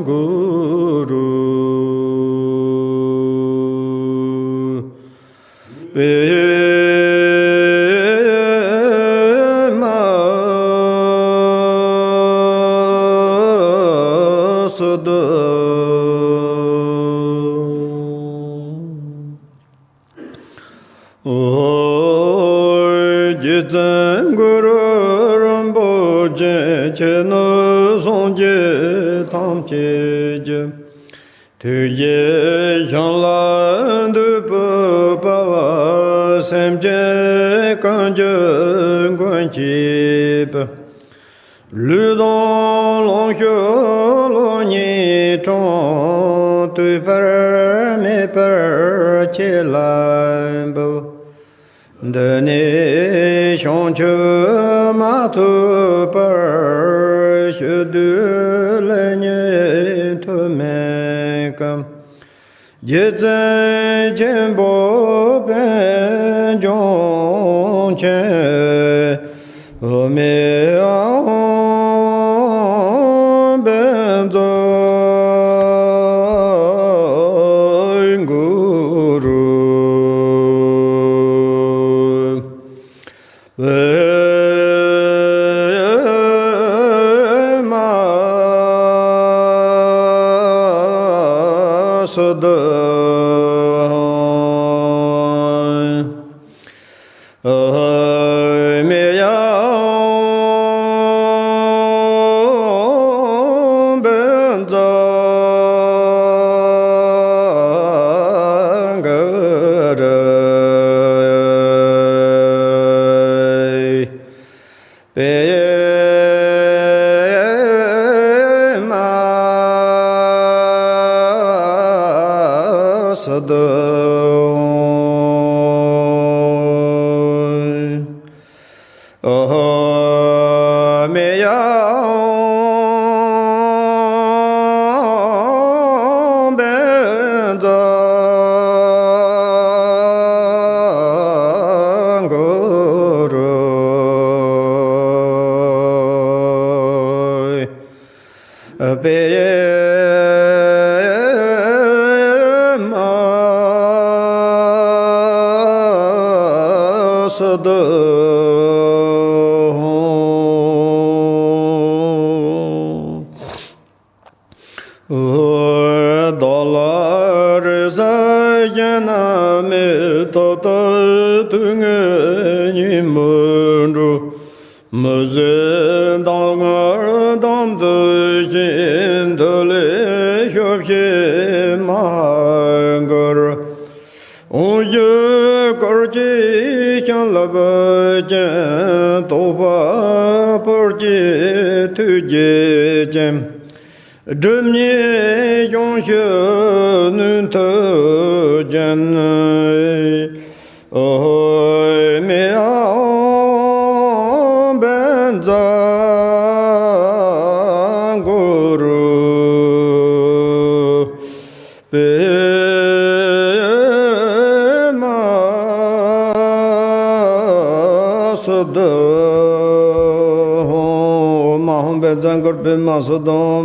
གུ་རུ། པདྨ་སིདྡྷི། ཨོ་རྗེ་བཙུན་གུ་རུ་རིན་པོ་ཆེ། ཁྱེད་ནི་སངས་རྒྱས་ཐམས་ཅད་ཀྱི། ཐུགས་རྗེའི་ཞིང་ལ་འདུས་པའི་དཔལ། སེམས་ཅན་ཀུན་གྱི་མགོན་གཅིག་པུ། ལུས་དང་ལོངས་སྤྱོད་ལུགས་གཉིས་གྲངས། དུས་བར་མེད་པར་ཁྱེད་ལ་འབུལ། འདི་ནས་བྱང་ཆུབ་མ་ཐོབ་པར་ཞུ་དུས་ལེགས་ཉེས་ཐོབ་མེད་ཀམ། རྗེ་བཙུན་ཆེན་པོ་པད་འབྱུང་ཆེན། འོ་མའི་ཨང་བཛྲ་གུ་རུ། པདྨ་སིདྡྷི་ཧཱུྃ། མེ་ཡ་བཛྲ་གུ་རུ། པདྨ་སིདྡྷི་ཧཱུྃ། མེ་ཡ་བཛྲ་གུ་རུ། པདྨ་སིདྡྷི་ཧཱུྃ། བདག་ལ་རེ་ས་གཞན་མེད། ད་ལྟ་དུས་ངན་ཉིད་མི་འགྲོ། མི་བཟོད་མདངས་ངར་དམ་དུ་ཞིག་འདི་ལས་ཤོབ་ཤེས་མ་འགོར། དབང་ཕྱུག་དཀར་གྱི་བྱིན་རླབས་ཅན། རྟོགས་པ་སྤོབས་ཀྱི་ཐུགས་རྗེ་ཅན། སྒྲིབ་གཉིས་སྦྱོང་ཕྱིར་ནུས་མཐུ་ཅན། འོ་མེ་ཨང་བཛྲ་གུ་རུ། པདྨ་སིདྡྷི་ཧཱུྃ། མ་ཧཱུྃ་བཛྲ་གུ་རུ་པདྨ་སིདྡྷི་ཧཱུྃ། མ་ཧཱུྃ་བཛྲ་གུ་རུ་པདྨ་སིདྡྷི། མ་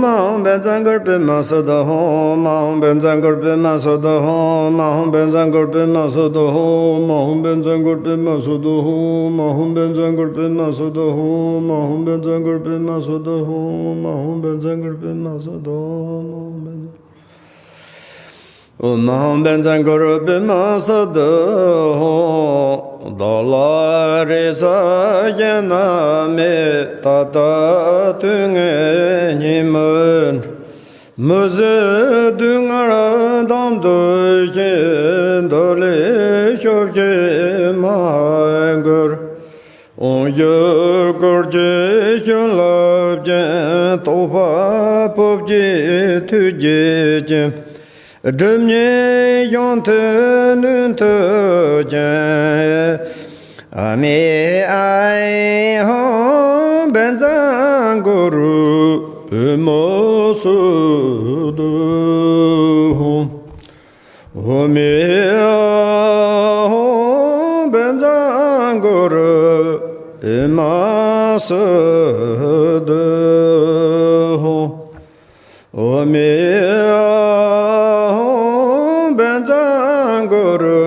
ཧཱུྃ་བཛྲ་གུ་རུ་པདྨ་སིདྡྷི་ཧཱུྃ། མ་ཧཱུྃ་བཛྲ་གུ་རུ་པདྨ་སིདྡྷི་ཧཱུྃ། མ་ཧཱུྃ་བཛྲ་གུ་རུ་པདྨ་སིདྡྷི་ཧཱུྃ། མ་ཧཱུྃ་བཛྲ་གུ་རུ་པདྨ་སིདྡྷི་ཧཱུྃ། མ་ཧཱུྃ་བཛྲ་གུ་རུ་པདྨ་སིདྡྷི་ཧཱུྃ། མ་ཧཱུྃ་བཛྲ་གུ་རུ་པདྨ་སིདྡྷི་ཧཱུྃ། མ་ཧཱུྃ་བཛྲ་གུ་རུ་པདྨ་སིདྡྷི་ཧཱུྃ། མ་ཧཱུྃ་བཛྲ་གུ་རུ་པདྨ་སིདྡྷི་ཧཱུྃ། མ་ཧཱུྃ་བཛྲ་གུ་རུ་པདྨ་སིདྡྷི་ཧཱུྃ། བདག་ལ་རེ་ས་གཞན་མེད། ད་ལྟ་དུས་ངན་ཉིད་མི་འགྲོ། མི་བཟོད་སྡུག་བསྔལ་དམ་དུ་ཞིག་འདི་ལས་ཤོབ་ཤེས་མ་འགོར། དབང་ཕྱུག་དཀར་གྱི་བྱིན་རླབས་ཅན། རྟོགས་པ་སྤོབས་ཀྱི་ཐུགས་རྗེ་ཅན། སྒྲིབ་གཉིས་སྦྱོང་ཕྱིར་ནུས་མཐུ་ཅན། འོ་མེ་ཨང་བཛྲ་གུ་རུ་པདྨ་སིདྡྷི་ཧཱུྃ། འོ་མེ་ཨང་བཛྲ་གུ་རུ་པདྨ་སིདྡྷི་ཧཱུྃ། འོ་མེ་ཨང་བཛྲ་གུ་རུ་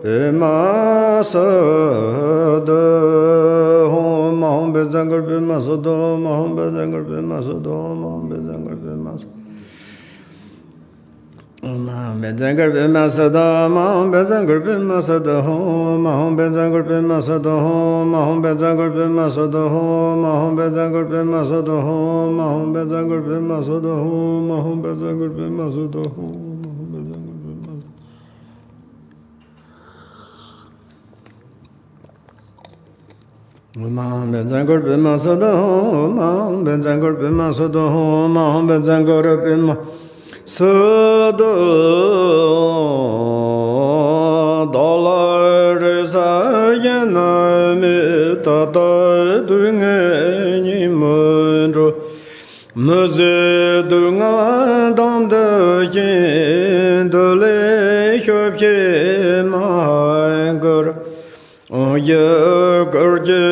པདྨ་སིདྡྷི་ཧཱུྃ། མ་ཧཱུྃ་བཛྲ་གུ་རུ་པདྨ་སིདྡྷི་ཧཱུྃ། མ་ཧཱུྃ་བཛྲ་གུ་རུ་པདྨ་སིདྡྷི་ཧཱུྃ། མ་ཧཱུྃ་བཛྲ་གུ་རུ་པདྨ་སིདྡྷི་ཧཱུྃ། མ་ཧཱུྃ་བཛྲ་གུ་རུ་པདྨ་སིདྡྷི་ཧཱུྃ། མ་ཧཱུྃ་བཛྲ་གུ་རུ་པདྨ་སིདྡྷི་ཧཱུྃ། མ་ཧཱུྃ་བཛྲ་གུ་རུ་པདྨ་སིདྡྷི་ཧཱུྃ། མ་ཧཱུྃ་བཛྲ་གུ་རུ་པདྨ་སིདྡྷི་ཧཱུྃ། མ་ཧཱུྃ་བཛྲ་གུ་རུ་པདྨ་སིདྡྷི་ཧཱུྃ། མ་ཧཱུྃ་བཛྲ་གུ་རུ་པདྨ་སིདྡྷི་ཧཱུྃ། མ་ཧཱུྃ་བཛྲ་གུ་རུ་པདྨ་སིདྡྷི་ཧཱུྃ། མ་ཧཱུྃ་བཛྲ་གུ་རུ་པདྨ་སིདྡྷི་ཧཱུྃ། མ་ཧཱུྃ་བཛྲ་གུ་རུ་པདྨ་སིདྡྷི་ཧཱུྃ། མ་ཧཱུྃ་བཛྲ་གུ་རུ་པདྨ་སིདྡྷི་ཧཱུྃ། མ་ཧཱུྃ་བཛྲ་གུ་རུ་པདྨ་ སི་ཏུ། བདག་ལ་རེ་ས་ཡིན་ན་མེད། ད་ལྟ་སྡུག་བསྔལ་ཉིད་མི་འགྲོ། མི་བཟོད་སྡུག་བསྔལ་དང་བསྡུ་ཞིང་། འདི་ལས་ཤོབ་ཕྱིར་མ་འགུལ། ཡི་གེར་གྱི་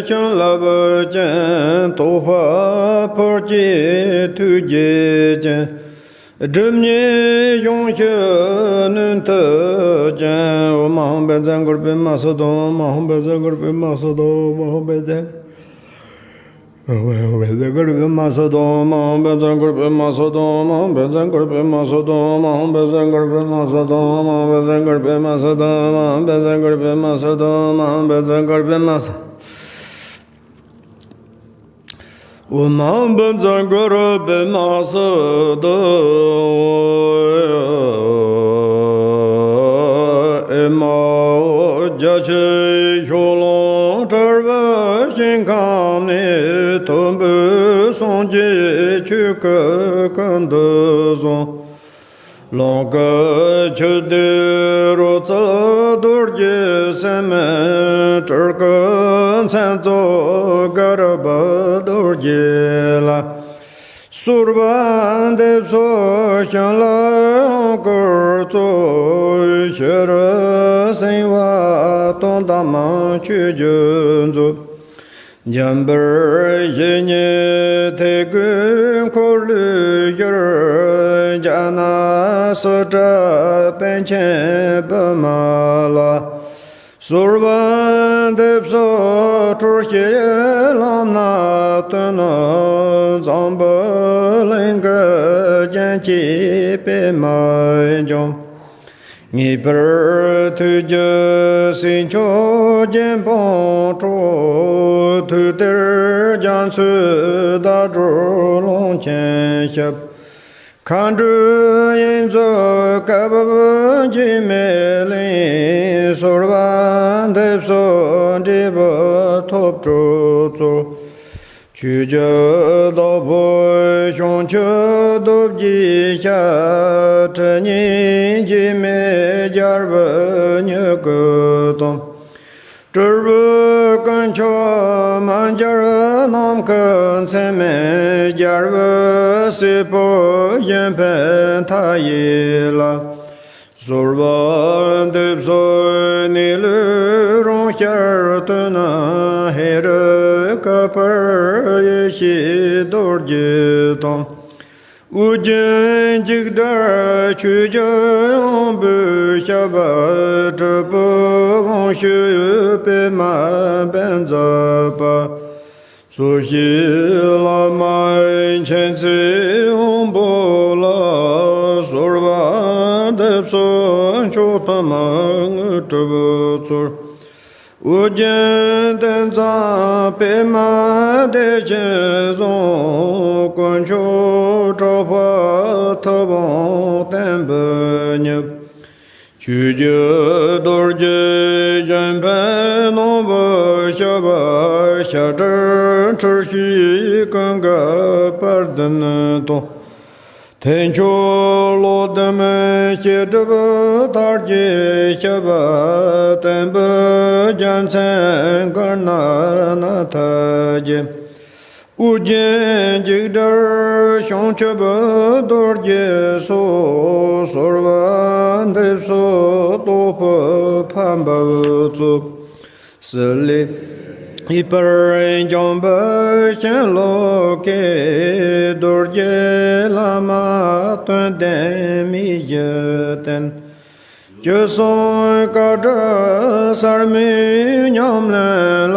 བྱིན་རླབས་ཅན། རྟོགས་པ་ཕུར་གྱི་ཐུགས་རྗེ་ཅན། སྒྲིབ་གཉིས་གཞོམ་ཕྱིར་ནུས་མཐུ་ཅན། ཨོཾ་ཨཱཿཧཱུྃ་བཛྲ་གུ་རུ་པདྨ་སིདྡྷི། ཨོཾ་ཨཱཿཧཱུྃ་བཛྲ་གུ་རུ་པདྨ་སིདྡྷི། ཨོཾ་ཨཱཿཧཱུྃ་བཛྲ། ཨོཾ་ཨཱཿཧཱུྃ་བཛྲ་གུ་རུ་པདྨ་སིདྡྷི། ཨོཾ་ཨཱཿཧཱུྃ་བཛྲ་གུ་རུ་པདྨ་སིདྡྷི། ཨོཾ་ཨཱཿཧཱུྃ་བཛྲ་གུ་རུ་པདྨ་སིདྡྷི། ཨོཾ་ཨཱཿཧཱུྃ་བཛྲ་གུ་རུ་པདྨ་སིདྡྷི། ཨོཾ་ཨཱཿཧཱུྃ་བཛྲ་གུ་རུ་པདྨ་སིདྡྷི། ཨོཾ་ཨཱཿཧཱུྃ་བཛྲ་གུ་རུ་པདྨ་སིདྡྷི། ཨོཾ་ཨཱཿཧཱུྃ་བཛྲ་གུ་རུ་པདྨ་སིདྡྷི། ཨོཾ་ཨཱཿཧཱུྃ་བཛྲ་གུ་རུ་པདྨ་སིདྡྷི། ཨེ་མ་ཧོ། རྒྱ་ཆེའི་ཕྱོགས་ལ་དྲིལ་བུ་ཞིང་ཁམས་ནས། ཐུབ་པའི་སངས་རྒྱས་ཆོས་སྐུ་ཀུན་ཏུ་བཟང་། ལོངས་སྐུ་ཆུ་ཟླའི་རོལ་རྩེད་རྡོ་རྗེ་སེམས། སྤྲུལ་སྐུ་མཚན་རྫོགས་གར་པ་རྡོ་རྗེ་ལ། གསོལ་བ་འདེབས་སོ་བྱིན་རླབས་དབང་བསྐུར་སྩོལ། ཤེས་རབ་སེམས་དཔའ་དོན་དམ་ཆོས་ཀྱི་མཛོད། འཇམ་དཔལ་བཤེས་གཉེན་ཐེག་དགུའི་འཁོར་ལོའི་ཞལ། རྒྱ་ནག་སི་ཏཱ་པཎ་ཆེན་བི་མ་ལ། གསོལ་བ་འདེབས་སོ་འཁྲུལ་ཞིག་ལམ་སྣ་སྟོན། འཛམ་བུ་གླིང་གི་རྒྱན་གྱིས་པདྨ་འཇོམས། ངེས་པར་ཐུགས་རྒྱུད་སྲས་མཆོག་རྒྱན་སྤངས་སྤྲོ། ཐུགས་གཏེར་རྒྱ་མཚོའི་ཟླ་གྲོགས་ཀློང་ཆེན་ཞབས། མཁའ་འགྲོའི་དབྱིངས་མཛོད་བཀའ་བབས་འགྱུར་མེད་གླིང་། གསོལ་བ་འདེབས་སོ་འབྲས་བུ་ཐོབ་གྲོགས་སྩོལ། ཆོས་ཀྱི་བདག་པོ་བྱང་ཆུབ་རྡོ་རྗེའི་ཞབས། ཁྲི་གཉན་འགྱུར་མེད་རྒྱལ་པོའི་མྱུ་གུ་དང་། སྤྲུལ་པའི་དཀོན་མཆོག་མ་གྱུར་ནམ་མཁའི་མཚན་མོ། རྒྱལ་པོའི་སྲས་པོ་གཞན་ཕན་མཐའ་ཡས་ལ། གསོལ་བ་འདེབས་སོ་གནས་ལུས་རང་ཤར་སྟོན། ཧེ་རུ་ཀ་པར་ཡེ་ཤེས་རྡོ་རྗེ་དང་། ཨོ་རྒྱན་འཇིགས་བྲལ་ཆོས་ཀྱི་དབང་པོའི་ཞབས། སྒྲུབ་པའི་དབང་ཕྱུག་པདྨ་བཛྲ་གུ་རུ་པ། གཙོ་བྱས་བླ་མ་མཁྱེན་བརྩེའི་དབང་པོ་ལ། གསོལ་བ་འདེབས་སོ་མཆོག་ཐུན་དངོས་གྲུབ་སྩོལ། ཨོ་རྒྱན་ཏིང་འཛིན་པདྨ་བདེ་ཆེན་བཟང་། དཀོན་མཆོག་གྲགས་པ་ཐུབ་དབང་བརྟན་པའི་མྱུར། ཆོས་ཀྱི་རྡོ་རྗེ་གཞན་ཕན་སྣང་བའི་ཞབས། ཤ་ཁྲག་འཁྲུལ་ཞིག་ཀུན་དགའ་དཔལ་ལྡན་དང་། ཐེག་མཆོག་བློ་ལྡན་བཤད་སྒྲུབ་དར་གྱི་ཞབས། བརྟན་པའི་རྒྱལ་མཚན་གར་ནག་ནཱ་ཐ་རྒྱལ། ཨོ་རྒྱན་འཇིགས་བྲལ་བྱང་ཆུབ་རྡོ་རྗེ་སོགས། གསོལ་བ་འདེབས་སོ་རྟོགས་པའི་ཕ་འབབ་སྩོལ། སྲིད་ལས་ཡིད་པར་འཇོམས་པའི་ཤིང་ལོ་ཀེ། རྡོ་རྗེ་བླ་མ་དོན་ལྡན་མི་བཞི་བསྟེན། ཅི་གསུང་བཀའ་སྒྲུབ་ཟབ་མོའི་ཉམས་ལེན་ལ།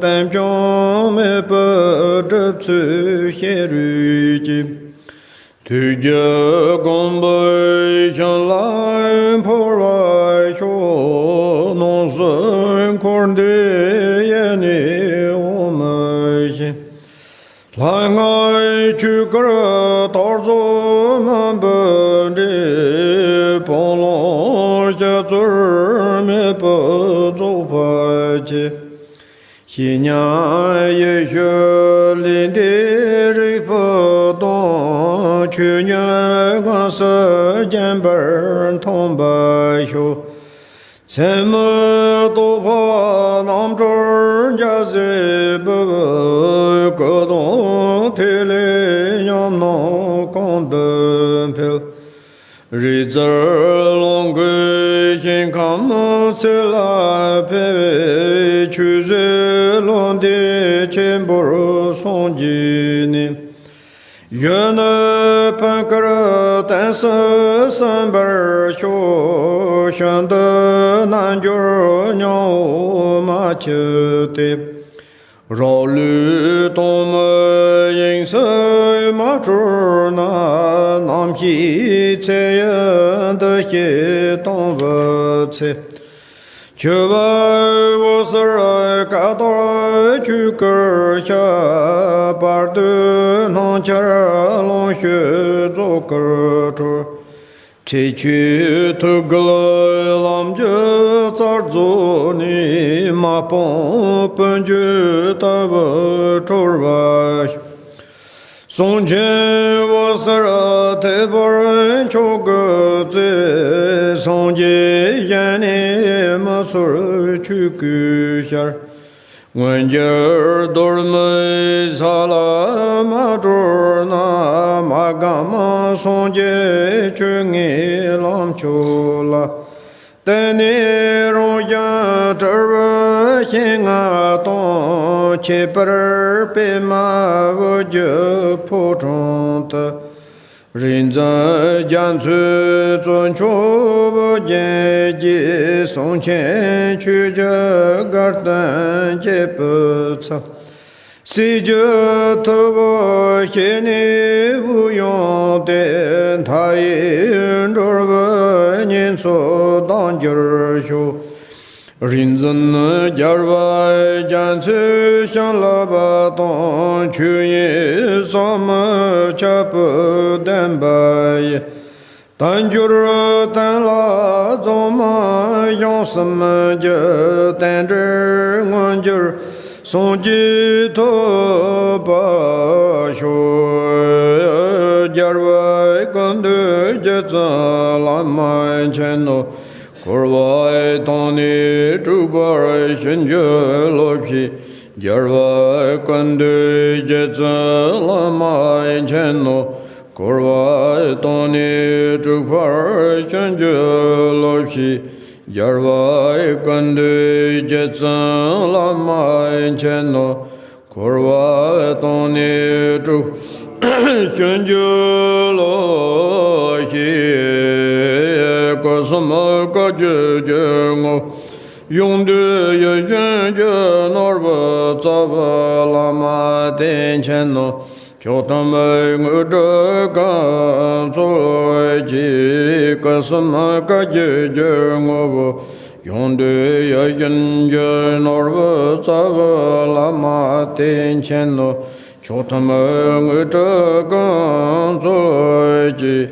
དེང་སྐྱོན་མེད་པའི་སྒྲུབ་ཚུལ་ཤེས་རིག་གིས། ཐུགས་རྒྱུད་དགོངས་པའི་ཞིང་ལ་འཕོ་བར་ཤོག། སྣང་སྲིད་འཁོར་འདས་ཡེ་ནས་འོང་མི་ཤེས། ལྷ་སྔགས་ཆོས་སྐོར་དར་ཚོགས་མུན་པའི་འདྲེ། སྤང་བླང་བཤགས་ཚུལ་མེད་པར་རྫོགས་པར་བྱེད། བཤེས་གཉེན་ཡེ་ཤེས་ལས་འདས་རིག་པ་དང་། ཆོས་ཉིད་དངོས་སུ་བརྒྱན་པར་མཐོང་བར་ཤོག། མཚན་མི་རྟོག་པ་རྣམ་གྲོལ་འཇའ་ཟེར་བུ། སྐུ་གདུང་ཐིག་ལེ་ཉམས་སྣང་གོང་དུ་འཕེལ། རིག་རྩལ་ཀློང་གི་ཞིང་ཁམས་ཚེ་ལ་འཕེལ་བའི། ཆོས་ཟེར་བློ་འདས་ཆེན་པོར་སངས་རྒྱས་ནས། གཞོན་ནུ་བུ་གར་ཏན་སྲིད་གསན་པར་ཤོག། གཞོན་དུ་རྣལ་འབྱོར་སྙིང་པོ་མ་མཆིས་ཏེ། རང་ལུས་དྭངས་མའི་དབྱིངས་སུ་མ་གྲོལ་ན། རྣམ་ཤེས་ཚེ་ཡི་འདུ་ཤེས་དང་བུ་ཚེ། འཆི་བའི་འོད་ཟེར་སྐད་དར་ཆོས་སྐུར་ཤར། བར་དོའི་སྣང་ཆར་ལོངས་སྤྱོད་རྫོགས་སྐུར་གྲོལ། ཁྲེགས་ཆོད་ཐུགས་རྒྱུད་ལམ་གྱི་རྩལ་རྫོགས་ནས། མ་སྤངས་སྤོས་ཆུ་ལྟ་བུར་གྲོལ་བར་ཤོག། གསང་ཆེན་འོད་ཟེར་ཐལ་བར་འཁྱུག་དགོས་ཚེ། སངས་རྒྱས་ཞལ་ནས་མི་སོར་ཆོས་སྐུར་ཤར། མངོན་གྱུར་གདོད་མའི་ས་ལ་མ་གྲོལ་ན། མ་གམ་སངས་རྒྱས་ཆོས་དངོས་ལམ་མཆོག་ལ། བརྟེན་ནས་རང་བཞིན་གྲུབ་པའི་ཞིང་ང་དང་། ཁྱད་པར་པདྨ་འོད་ཀྱི་ཕོ་བྲང་དུ། རིག་འཛིན་རྒྱ་མཚོའི་གཙོ་མཆོག་བུ་རྒྱན་གྱིས། གསང་ཆེན་ཆོས་ཀྱི་དགའ་སྟོན་རྒྱས་པའི་ཚུལ། གསེར་གྱི་ཐུབ་པ་བཞེས་ནས་དབུགས་དབྱུང་སྟེ། མཐའ་ཡས་འགྲོ་བའི་ཉེན་ཚོགས་དག་གྱུར་ཤོག། རིག་འཛིན་རྒྱལ་བ་རྒྱ་མཚོའི་བྱིན་རླབས་དང་། ཆོས་དབྱིངས་ཟབ་མོའི་ཁྱབ་སྤེལ་ལྡན་པ་ཡི། དལ་འབྱོར་གཏན་ལ་འཛོམས་མ་བྱང་སེམས་ཀྱི། རྟེན་འབྲེལ་མངོན་གྱུར་སངས་རྒྱས་ཐོབ་པར་ཤོག། རྒྱལ་བ་ཀུན་འདུས་རྗེ་བཙུན་བླ་མ་མཁྱེན་ནོ། འཁོར་བ་དང་ནི་འཁྲུགས་པར་བྱིན་གྱིས་རློབས་ཤིག། རྒྱལ་བ་ཀུན་འདུས་རྗེ་བཙུན་བླ་མ་མཁྱེན་ནོ། འཁོར་བ་དང་ནི་འཁྲུགས་པར་བྱིན་གྱིས་རློབས་ཤིག། རྒྱལ་བ་ཀུན་འདུས་རྗེ་བཙུན་བླ་མ་མཁྱེན་ནོ། འཁོར་བ་དང་ནི་འཁྲུགས་བྱིན་གྱིས་རློབས་ཤིག། སྐུ་གསུམ་བཀའ་བརྒྱུད་ཀྱི་ངོ་བོ། ཡོངས་འདུས་ཡིད་བཞིན་གྱི་ནོར་བུ་རྩ་བའི་བླ་མ་བསྟེན་མཁྱེན་ནོ། མཆོག་ཐུན་མོང་དངོས་གྲུབ་གང་སྩོལ་ཅིག། སྐུ་གསུམ་བཀའ་བརྒྱུད་ཀྱི་ངོ་བོ། ཡོངས་འདུས་ཡིད་བཞིན་གྱི་ནོར་བུ་རྩ་བའི་བླ་མ་བསྟེན་མཁྱེན་ནོ། མཆོག་ཐུན་མོང་དངོས་གྲུབ་གང་སྩོལ་ཅིག།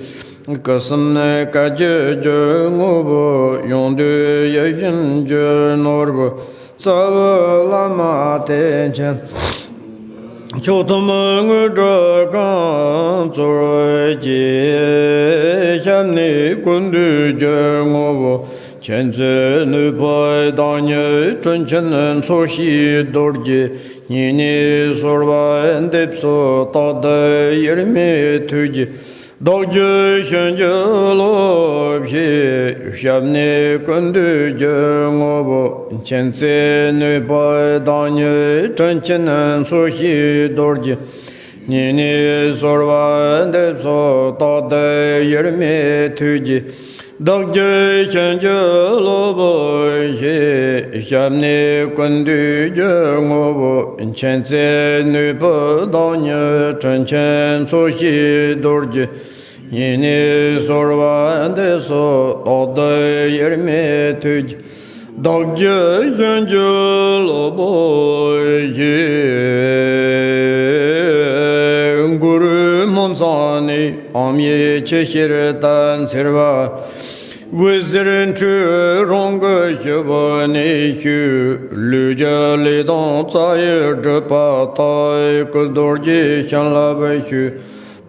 སྐུ་གསུམ་བཀའ་བརྒྱུད་ཀྱི་ངོ་བོ། ཡོངས་འདུས་ཡིད་བཞིན་གྱི་ནོར་བུ་རྩ་བའི་བླ་མ་བསྟེན་མཁྱེན། མཆོག་ཐུན་མོང་དངོས་གྲུབ་གང་སྩོལ་ཅིག། སྐྱབས་གནས་ཀུན་འདུས་ཀྱི་ངོ་བོ། མཁྱེན་བརྩེ་ནུས་པའི་བདག་ཉིད་དྲིན་ཆེན་མཚོ་སྐྱེས་རྡོ་རྗེ། སྙིང་ནས་གསོལ་བ་འདེབས་སོ་རྟག་ཏུ་དབྱེར་མེད་ཐུགས་ཀྱིས། བདག་རྒྱུད་བྱིན་གྱིས་རློབས་ཤིག། སྐྱབས་གནས་ཀུན་འདུས་ཀྱི་ངོ་བོ། མཁྱེན་བརྩེ་ནུས་པའི་བདག་ཉིད་དྲིན་ཆེན་མཚོ་སྐྱེས་རྡོ་རྗེ། སྙིང་ནས་གསོལ་བ་འདེབས་སོ་རྟག་ཏུ་དབྱེར་མེད་ཐུགས་ཀྱིས། བདག་རྒྱུད་བྱིན་གྱིས་རློབས་ཤིག། སྐྱབས་གནས་ཀུན་འདུས་ཀྱི་ངོ་བོ། མཁྱེན་བརྩེ་ནུས་པའི་བདག་ཉིད་དྲིན་ཆེན་མཚོ་སྐྱེས་རྡོ་རྗེ། སྙིང་ནས་གསོལ་བ་འདེབས་སོ་རྟག་ཏུ་དབྱེར་མེད་ཐུགས་ཀྱིས། བདག་རྒྱུད་བྱིན་གྱིས་རློབས་ཤིག། གུ་རུ་སྨིན་མཚམས་ནས་ཨོཾ་ཡེ་ཁྱེད་ཕྱིར་ད་འཚེར་བ། འོད་ཟེར་འཕྲོས་རང་གི་ཞབས་ནས་ཞུ། ལུས་ཀྱི་ལས་དང་རྩ་བའི་སྒྲིབ་པ་དག། སྐུ་རྡོ་རྗེ་བྱིན་རླབས་ཞུ།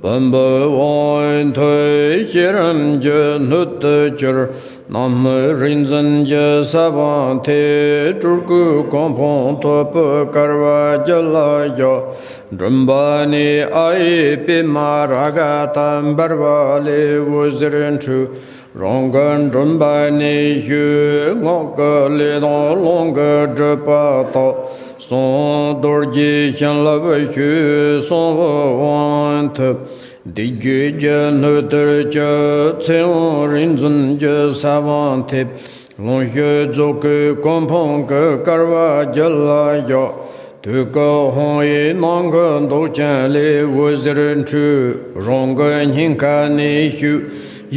བུམ་པའི་དབང་ཐོབ་ཤེས་རབ་ཀྱི་སྣོད་དུ་གྱུར། རྣམ་སྨིན་རིག་འཛིན་གྱི་ས་བོན་ཐེབས། སྤྲུལ་སྐུའི་གོ་འཕང་ཐོབ་པའི་སྐལ་བ་རྒྱུད་ལ་ཡོད། མགྲིན་པ་ནས་ཨ་ཡེ་པད་མ་རཱ་ག་ཏ་འབར་བ་ལས་འོད་ཟེར་འཕྲོས། རང་གི་མགྲིན་པ་ནས་ཞུ། སྔགས་ཀྱི་ལས་དང་རླུང་གི་སྒྲིབ་པ་དག། གསང་རྡོ་རྗེ་བྱིན་རླབས་ཞུ། གསང་བའི་དབང་ཐོབ། བཟླས་བརྗོད་ཀྱི་སྣོད་དུ་གྱུར། ཚེ་དབང་རིག་འཛིན་གྱི་ས་བོན་ཐེབས། ལོངས་སྤྱོད་རྫོགས་སྐུའི་གོ་འཕང་གི་སྐལ་བ་རྒྱུད་ལ་ཡོད། དུས་ཀྱི་དཔང་ཡིག་ནམ་མཁའི་མདོག་ཅན་ལས་འོད་ཟེར་འཕྲོས། རང་གི་སྙིང་ག་ནས་ཞུ།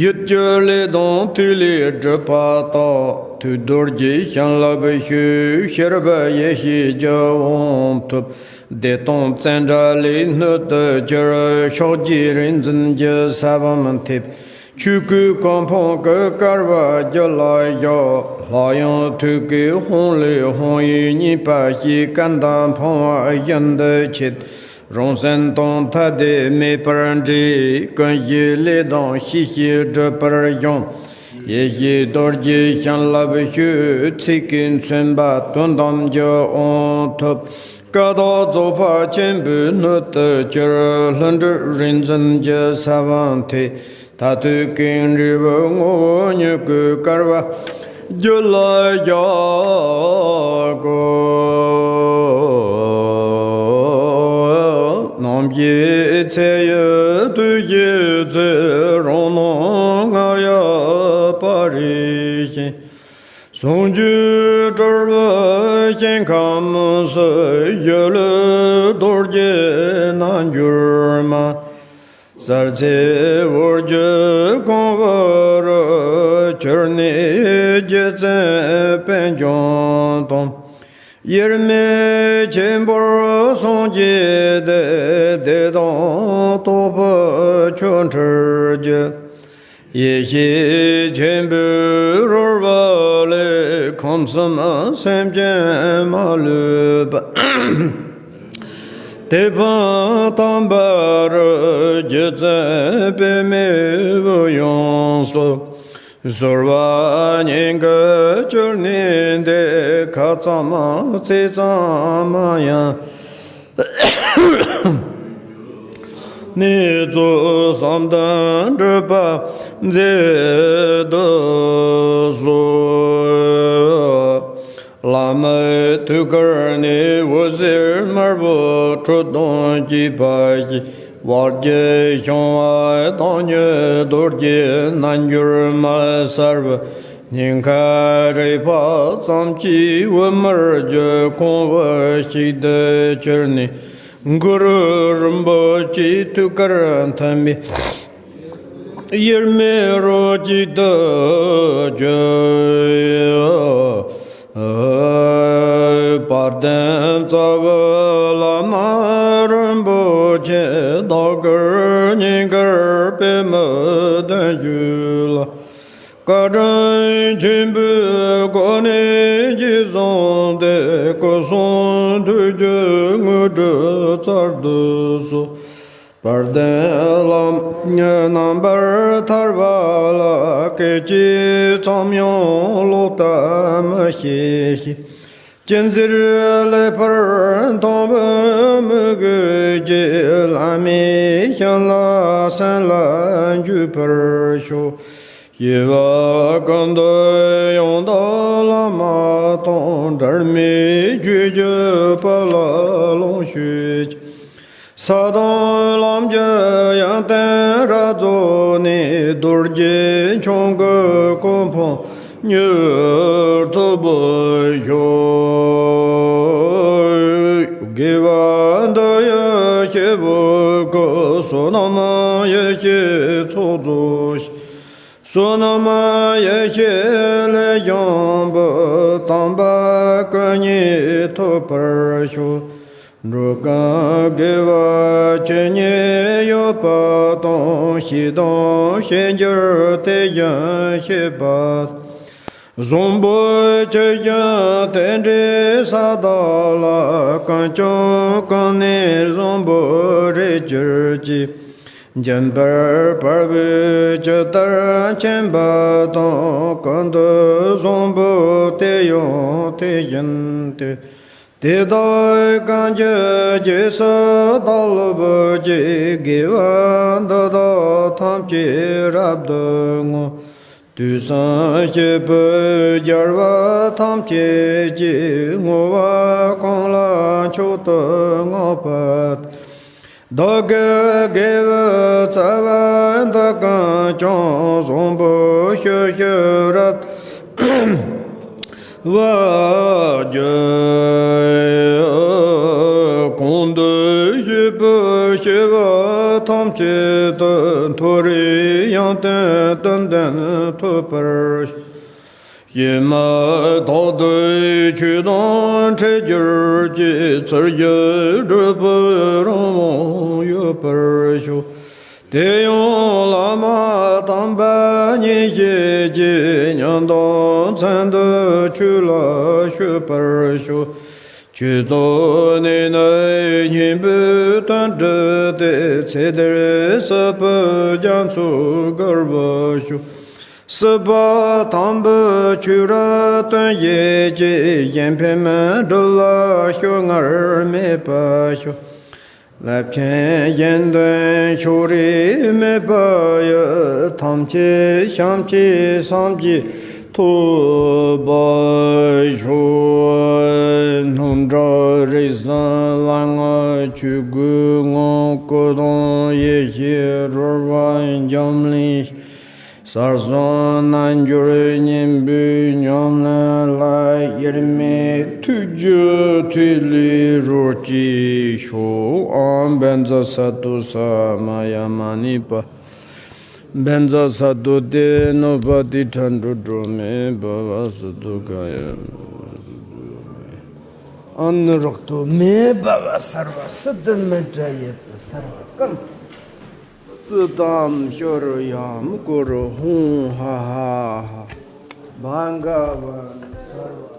ཡིད་ཀྱི་ལས་དང་ཐིག་ལེའི་སྒྲིབ་པ་དག། ཐུགས་རྡོ་རྗེ་བྱིན་རླབས་ཞུ། ཕྱི་རབ་ཡེ་ཤེས་ཀྱི་དབང་ཐོབ། བདེ་སྟོང་ཙནྡྲ་ལའི་སྣོད་དུ་གྱུར། ཕྱོགས་བཅུའི་རིག་འཛིན་གྱི་ས་བོན་ཐེབས། ཆོས་སྐུའི་གོ་འཕང་གི་སྐལ་བ་རྒྱུད་ལ་ཡོད། སླར་ཡང་ཐུགས་ཀའི་དཔང་ལས་དཔང་ཡིག་གཉིས་པ་ཞིག་གན་དང་འཕང་བ་བཞིན་དུ་ཆད། རང་སེམས་དང་ཐ་དད་མེད་པར་འདྲེས། ཀུན་གཞིའི་ལས་དང་ཤེས་བྱའི་སྒྲིབ་པར་སྦྱངས། ཡེ་ཤེས་རྡོ་རྗེ་བྱིན་རླབས་ཞུ། ཚིག་གིས་མཚོན་པ་དོན་དམ་གྱི་དབང་ཐོབ། ཀ་དག་རྫོགས་པ་ཆེན་པོའི་སྣོད་དུ་གྱུར། ལྷུན་གྲུབ་རིག་འཛིན་གྱི་ས་བོན་ཐེབས། མཐར་ཐུག་གི་འབྲས་བུ་ངོ་བོ་ཉིད་ཀྱི་སྐལ་བ་རྒྱུད་ལ་བཞག་གོ། རྣམ་བཞིའི་ཚེ་ཡི་དུས་བཞིའི་ཚེ། རང་སྣང་ལྔ་ཡི་སྤ་རིས་བཞིན། ཟུང་འཇུག་སྤྲུལ་པའི་ཞིང་ཁམས་སུ། གཞིས་ལུས་རྡོ་རྗེ་རྣལ་འབྱོར་མ། གསལ་ཚེ་འོད་ཀྱིས་གང་བོ་རུ། གྱུར་ནས་རྗེ་བཙུན་པད་འབྱུང་དང་། དབྱེར་མེད་ཆེན་པོར་སངས་རྒྱས་ཏེ། བདེ་དང་སྟོབས་པོ་ཆོ་འཕྲུལ་གྱི། ཡེ་ཤེས་ཆེན་པོའི་རོལ་པ་ལས། ཁམས་གསུམ་སེམས་ཅན་མ་ལུས་པ། དེ་ཕན་དམ་པ་རུ། རྗེ་བཙུན་པདྨའི་དབུས་ཡུམ་སོགས། གསོལ་བ་སྙིང་གི་གྱུར་ནས་འདེབས། ཁ་ཙམ་ཚིག་ཙམ་མ་ཡིན། ནས་གཙོ་བསམ་དོན་འགྲུབ་པ་མཛད་དུ་གསོལ། བླ་མའི་ཐུགས་ཀར་ནས་འོད་ཟེར་དམར་པོ་འཕྲོ་དང་བཅས་པ་ཞིག། བར་གྱི་ཞིང་པ་བདག་ཉིད་རྡོ་རྗེ་རྣལ་འབྱོར་མ་གསལ་བའི་སྙིང་ཁར་རེག་པ་ཙམ་གྱིས་འོད་དམར་གྱི་ཁང་བུ་ཞིག་ཏུ་གྱུར་ནས། གུ་རུ་རིན་པོ་ཆེའི་ཐུགས་ཀར་ཐིམ་པས། དབྱེར་མེད་རོ་གཅིག་ཏུ་གྱུར། དཔལ་ལྡན་རྩ་བའི་བླ་མ་རིན་པོ་ཆེ། བདག་གི་སྙིང་གར་པདྨོ་ལྡན་བཞུགས་ལ། བཀའ་དྲིན་ཆེན་པོའི་སྒོ་ནས་རྗེས་བཟུང་སྟེ། སྐུ་གསུང་ཐུགས་ཀྱི་དངོས་གྲུབ་སྩལ་དུ་གསོལ། དཔལ་ལྡན་བླ་མ་རྣམ་པར་ཐར་པ་ལ། སྐད་ཅིག་ཙམ་ཡང་ལོག་ལྟ་མི་བྱེད་ཅིག། ཅི་མཛད་ལེགས་པར་མཐོང་བའི་མོས་གུས་ཀྱིས། བླ་མའི་ཞབས་ལ་སེམས་ལ་འཇུག་པར་ཤོག། སྐྱེ་བ་ཀུན་ཏུ་ཡང་དག་བླ་མ་དང་། འབྲལ་མེད་ཆོས་ཀྱི་དཔལ་ལ་ལོངས་སྤྱོད་ཅིང་། ས་དང་ལམ་གྱི་ཡོན་ཏན་རབ་རྫོགས་ནས། རྡོ་རྗེ་འཆང་གི་གོ་འཕང་མྱུར་ཐོབ་པར་ཤོག། དགེ་བ་འདི་ཡི་སྐྱེས་བུ་ཀུན། བསོད་ནམས་ཡེ་ཤེས་ཚོགས་རྫོགས་ཤིང་། བསོད་ནམས་ཡེ་ཤེས་ལས་བྱུང་བའི། དམ་པ་སྐུ་གཉིས་ཐོབ་པར་ཤོག། འགྲོ་ཀུན་དགེ་བ་ཇི་སྙེད་ཡོད་པ་དང་། བྱས་དང་བྱེད་འགྱུར་དེ་བཞིན་བྱེད་པ། བཟང་པོ་ཇི་བཞིན་དེ་འདྲའི་ས་དག་ལ། ཀུན་ཀྱང་ཀུན་ནས་བཟང་པོར་རེག་གྱུར་ཅིག། འཇམ་དཔལ་དཔའ་བོས་ཇི་ལྟར་མཁྱེན་པ་དང་། ཀུན་ཏུ་བཟང་པོ་དེ་ཡང་དེ་བཞིན་ཏེ། དེ་དག་གང་གིས་རྗེས་སུ་བདག་སློབ་ཅིང་། དགེ་བ་འདི་དག་ཐམས་ཅད་རབ་ཏུ་བསྔོ། དུས་གསུམ་སྐྱེས་བུ་རྒྱལ་བ་ཐམས་ཅད་ཀྱིས། བསྔོ་བ་གང་ལ་མཆོག་ཏུ་བསྔགས་པ་དེས། བདག་གི་དགེ་བའི་རྩ་བ་འདི་ཀུན་ཀྱང་། བཟང་པོ་ཤིན་ཏུ་རབ་བ་རྒྱ། གང་འདུལ་སྐྱེས་བུ་སྐྱེ་བ་ཐམས་ཅད་དུ། མཐོ་རིས་ཡོན་ཏན་ཏན་ཏན་ཐོབ་པར་ཤོག། གཞན་མ་དག་ཏུ་ཆོས་དང་འཕྲད་གྱུར་ཅིག། ཚུལ་བཞིན་སྒྲུབ་པའི་རང་དབང་ཡོད་པར་ཤོག། དེ་ཡང་བླ་མ་དམ་པ་ཉིད་བཞད་ཀྱིས། ཉམས་དང་མཚན་དུ་ཆོས་ལ་སྤྱོད་པར་ཤོག། ཆོས་ཐོབ་ནས་ནི་སྙིང་པོའི་དོན་བསྒྲུབས་ཏེ། ཚེ་འདིར་སྲིད་པའི་རྒྱ་མཚོ་བརྒལ་བར་ཤོག། སྲིད་པ་དང་པོའི་ཆོས་རབ་སྟོན་བཞད་ཀྱིས། གཞན་ཕན་མི་སྒྲུབ་ལ་སྐྱོ་ངལ་མེད་པར་ཤོག། རླབས་ཆེན་གཞན་དོན་ཕྱོགས་རིས་མེད་པ་ཡི། ཐམས་ཅད་བྱམས་བརྩེའི་སངས་རྒྱས་ཐོབ་པར་ཤོག། སྣང་གྲགས་རིག་གསུམ་ལ་བསྔགས་ཆོས་སྐུའི་ངང་། སྐུ་གདུང་ཡེ་ཤེས་རོལ་པ་འབྱུང་གནས། གསལ་གསུམ་རྣལ་འབྱོར་གཉེན་པོའི་ཉམས་ལེན་ལ། དབྱེར་མེད་ཐུགས་རྒྱུད་ཐིག་ལེའི་རོ་གཅིག་ཤོག། ཨོཾ་བཛྲ་སཏྭ་ས་མ་ཡ་མ་ཎི་པ། བཛྲ་སཏྭ་ཏེ་ནོ་པ་ཏི་ཥ་གྲོ་གྲོ་མེ་བྷ་ཝ་སཏྭ་ཀ་ཡ། ཨ་ནུ་རཀྟོ་མེ་བྷ་ཝ་སརྦ་སིདྡྷི་མནྟྲ་ཡེ་ཙི་སརྦ་ཀམ། ཙི་ཏམ་ཤྭ་ར་ཡམ་ཀུ་རུ་ཧཱུྃ་ཧ་ཧ་ཧ། བྷ་ག་ཝ་སརྦ་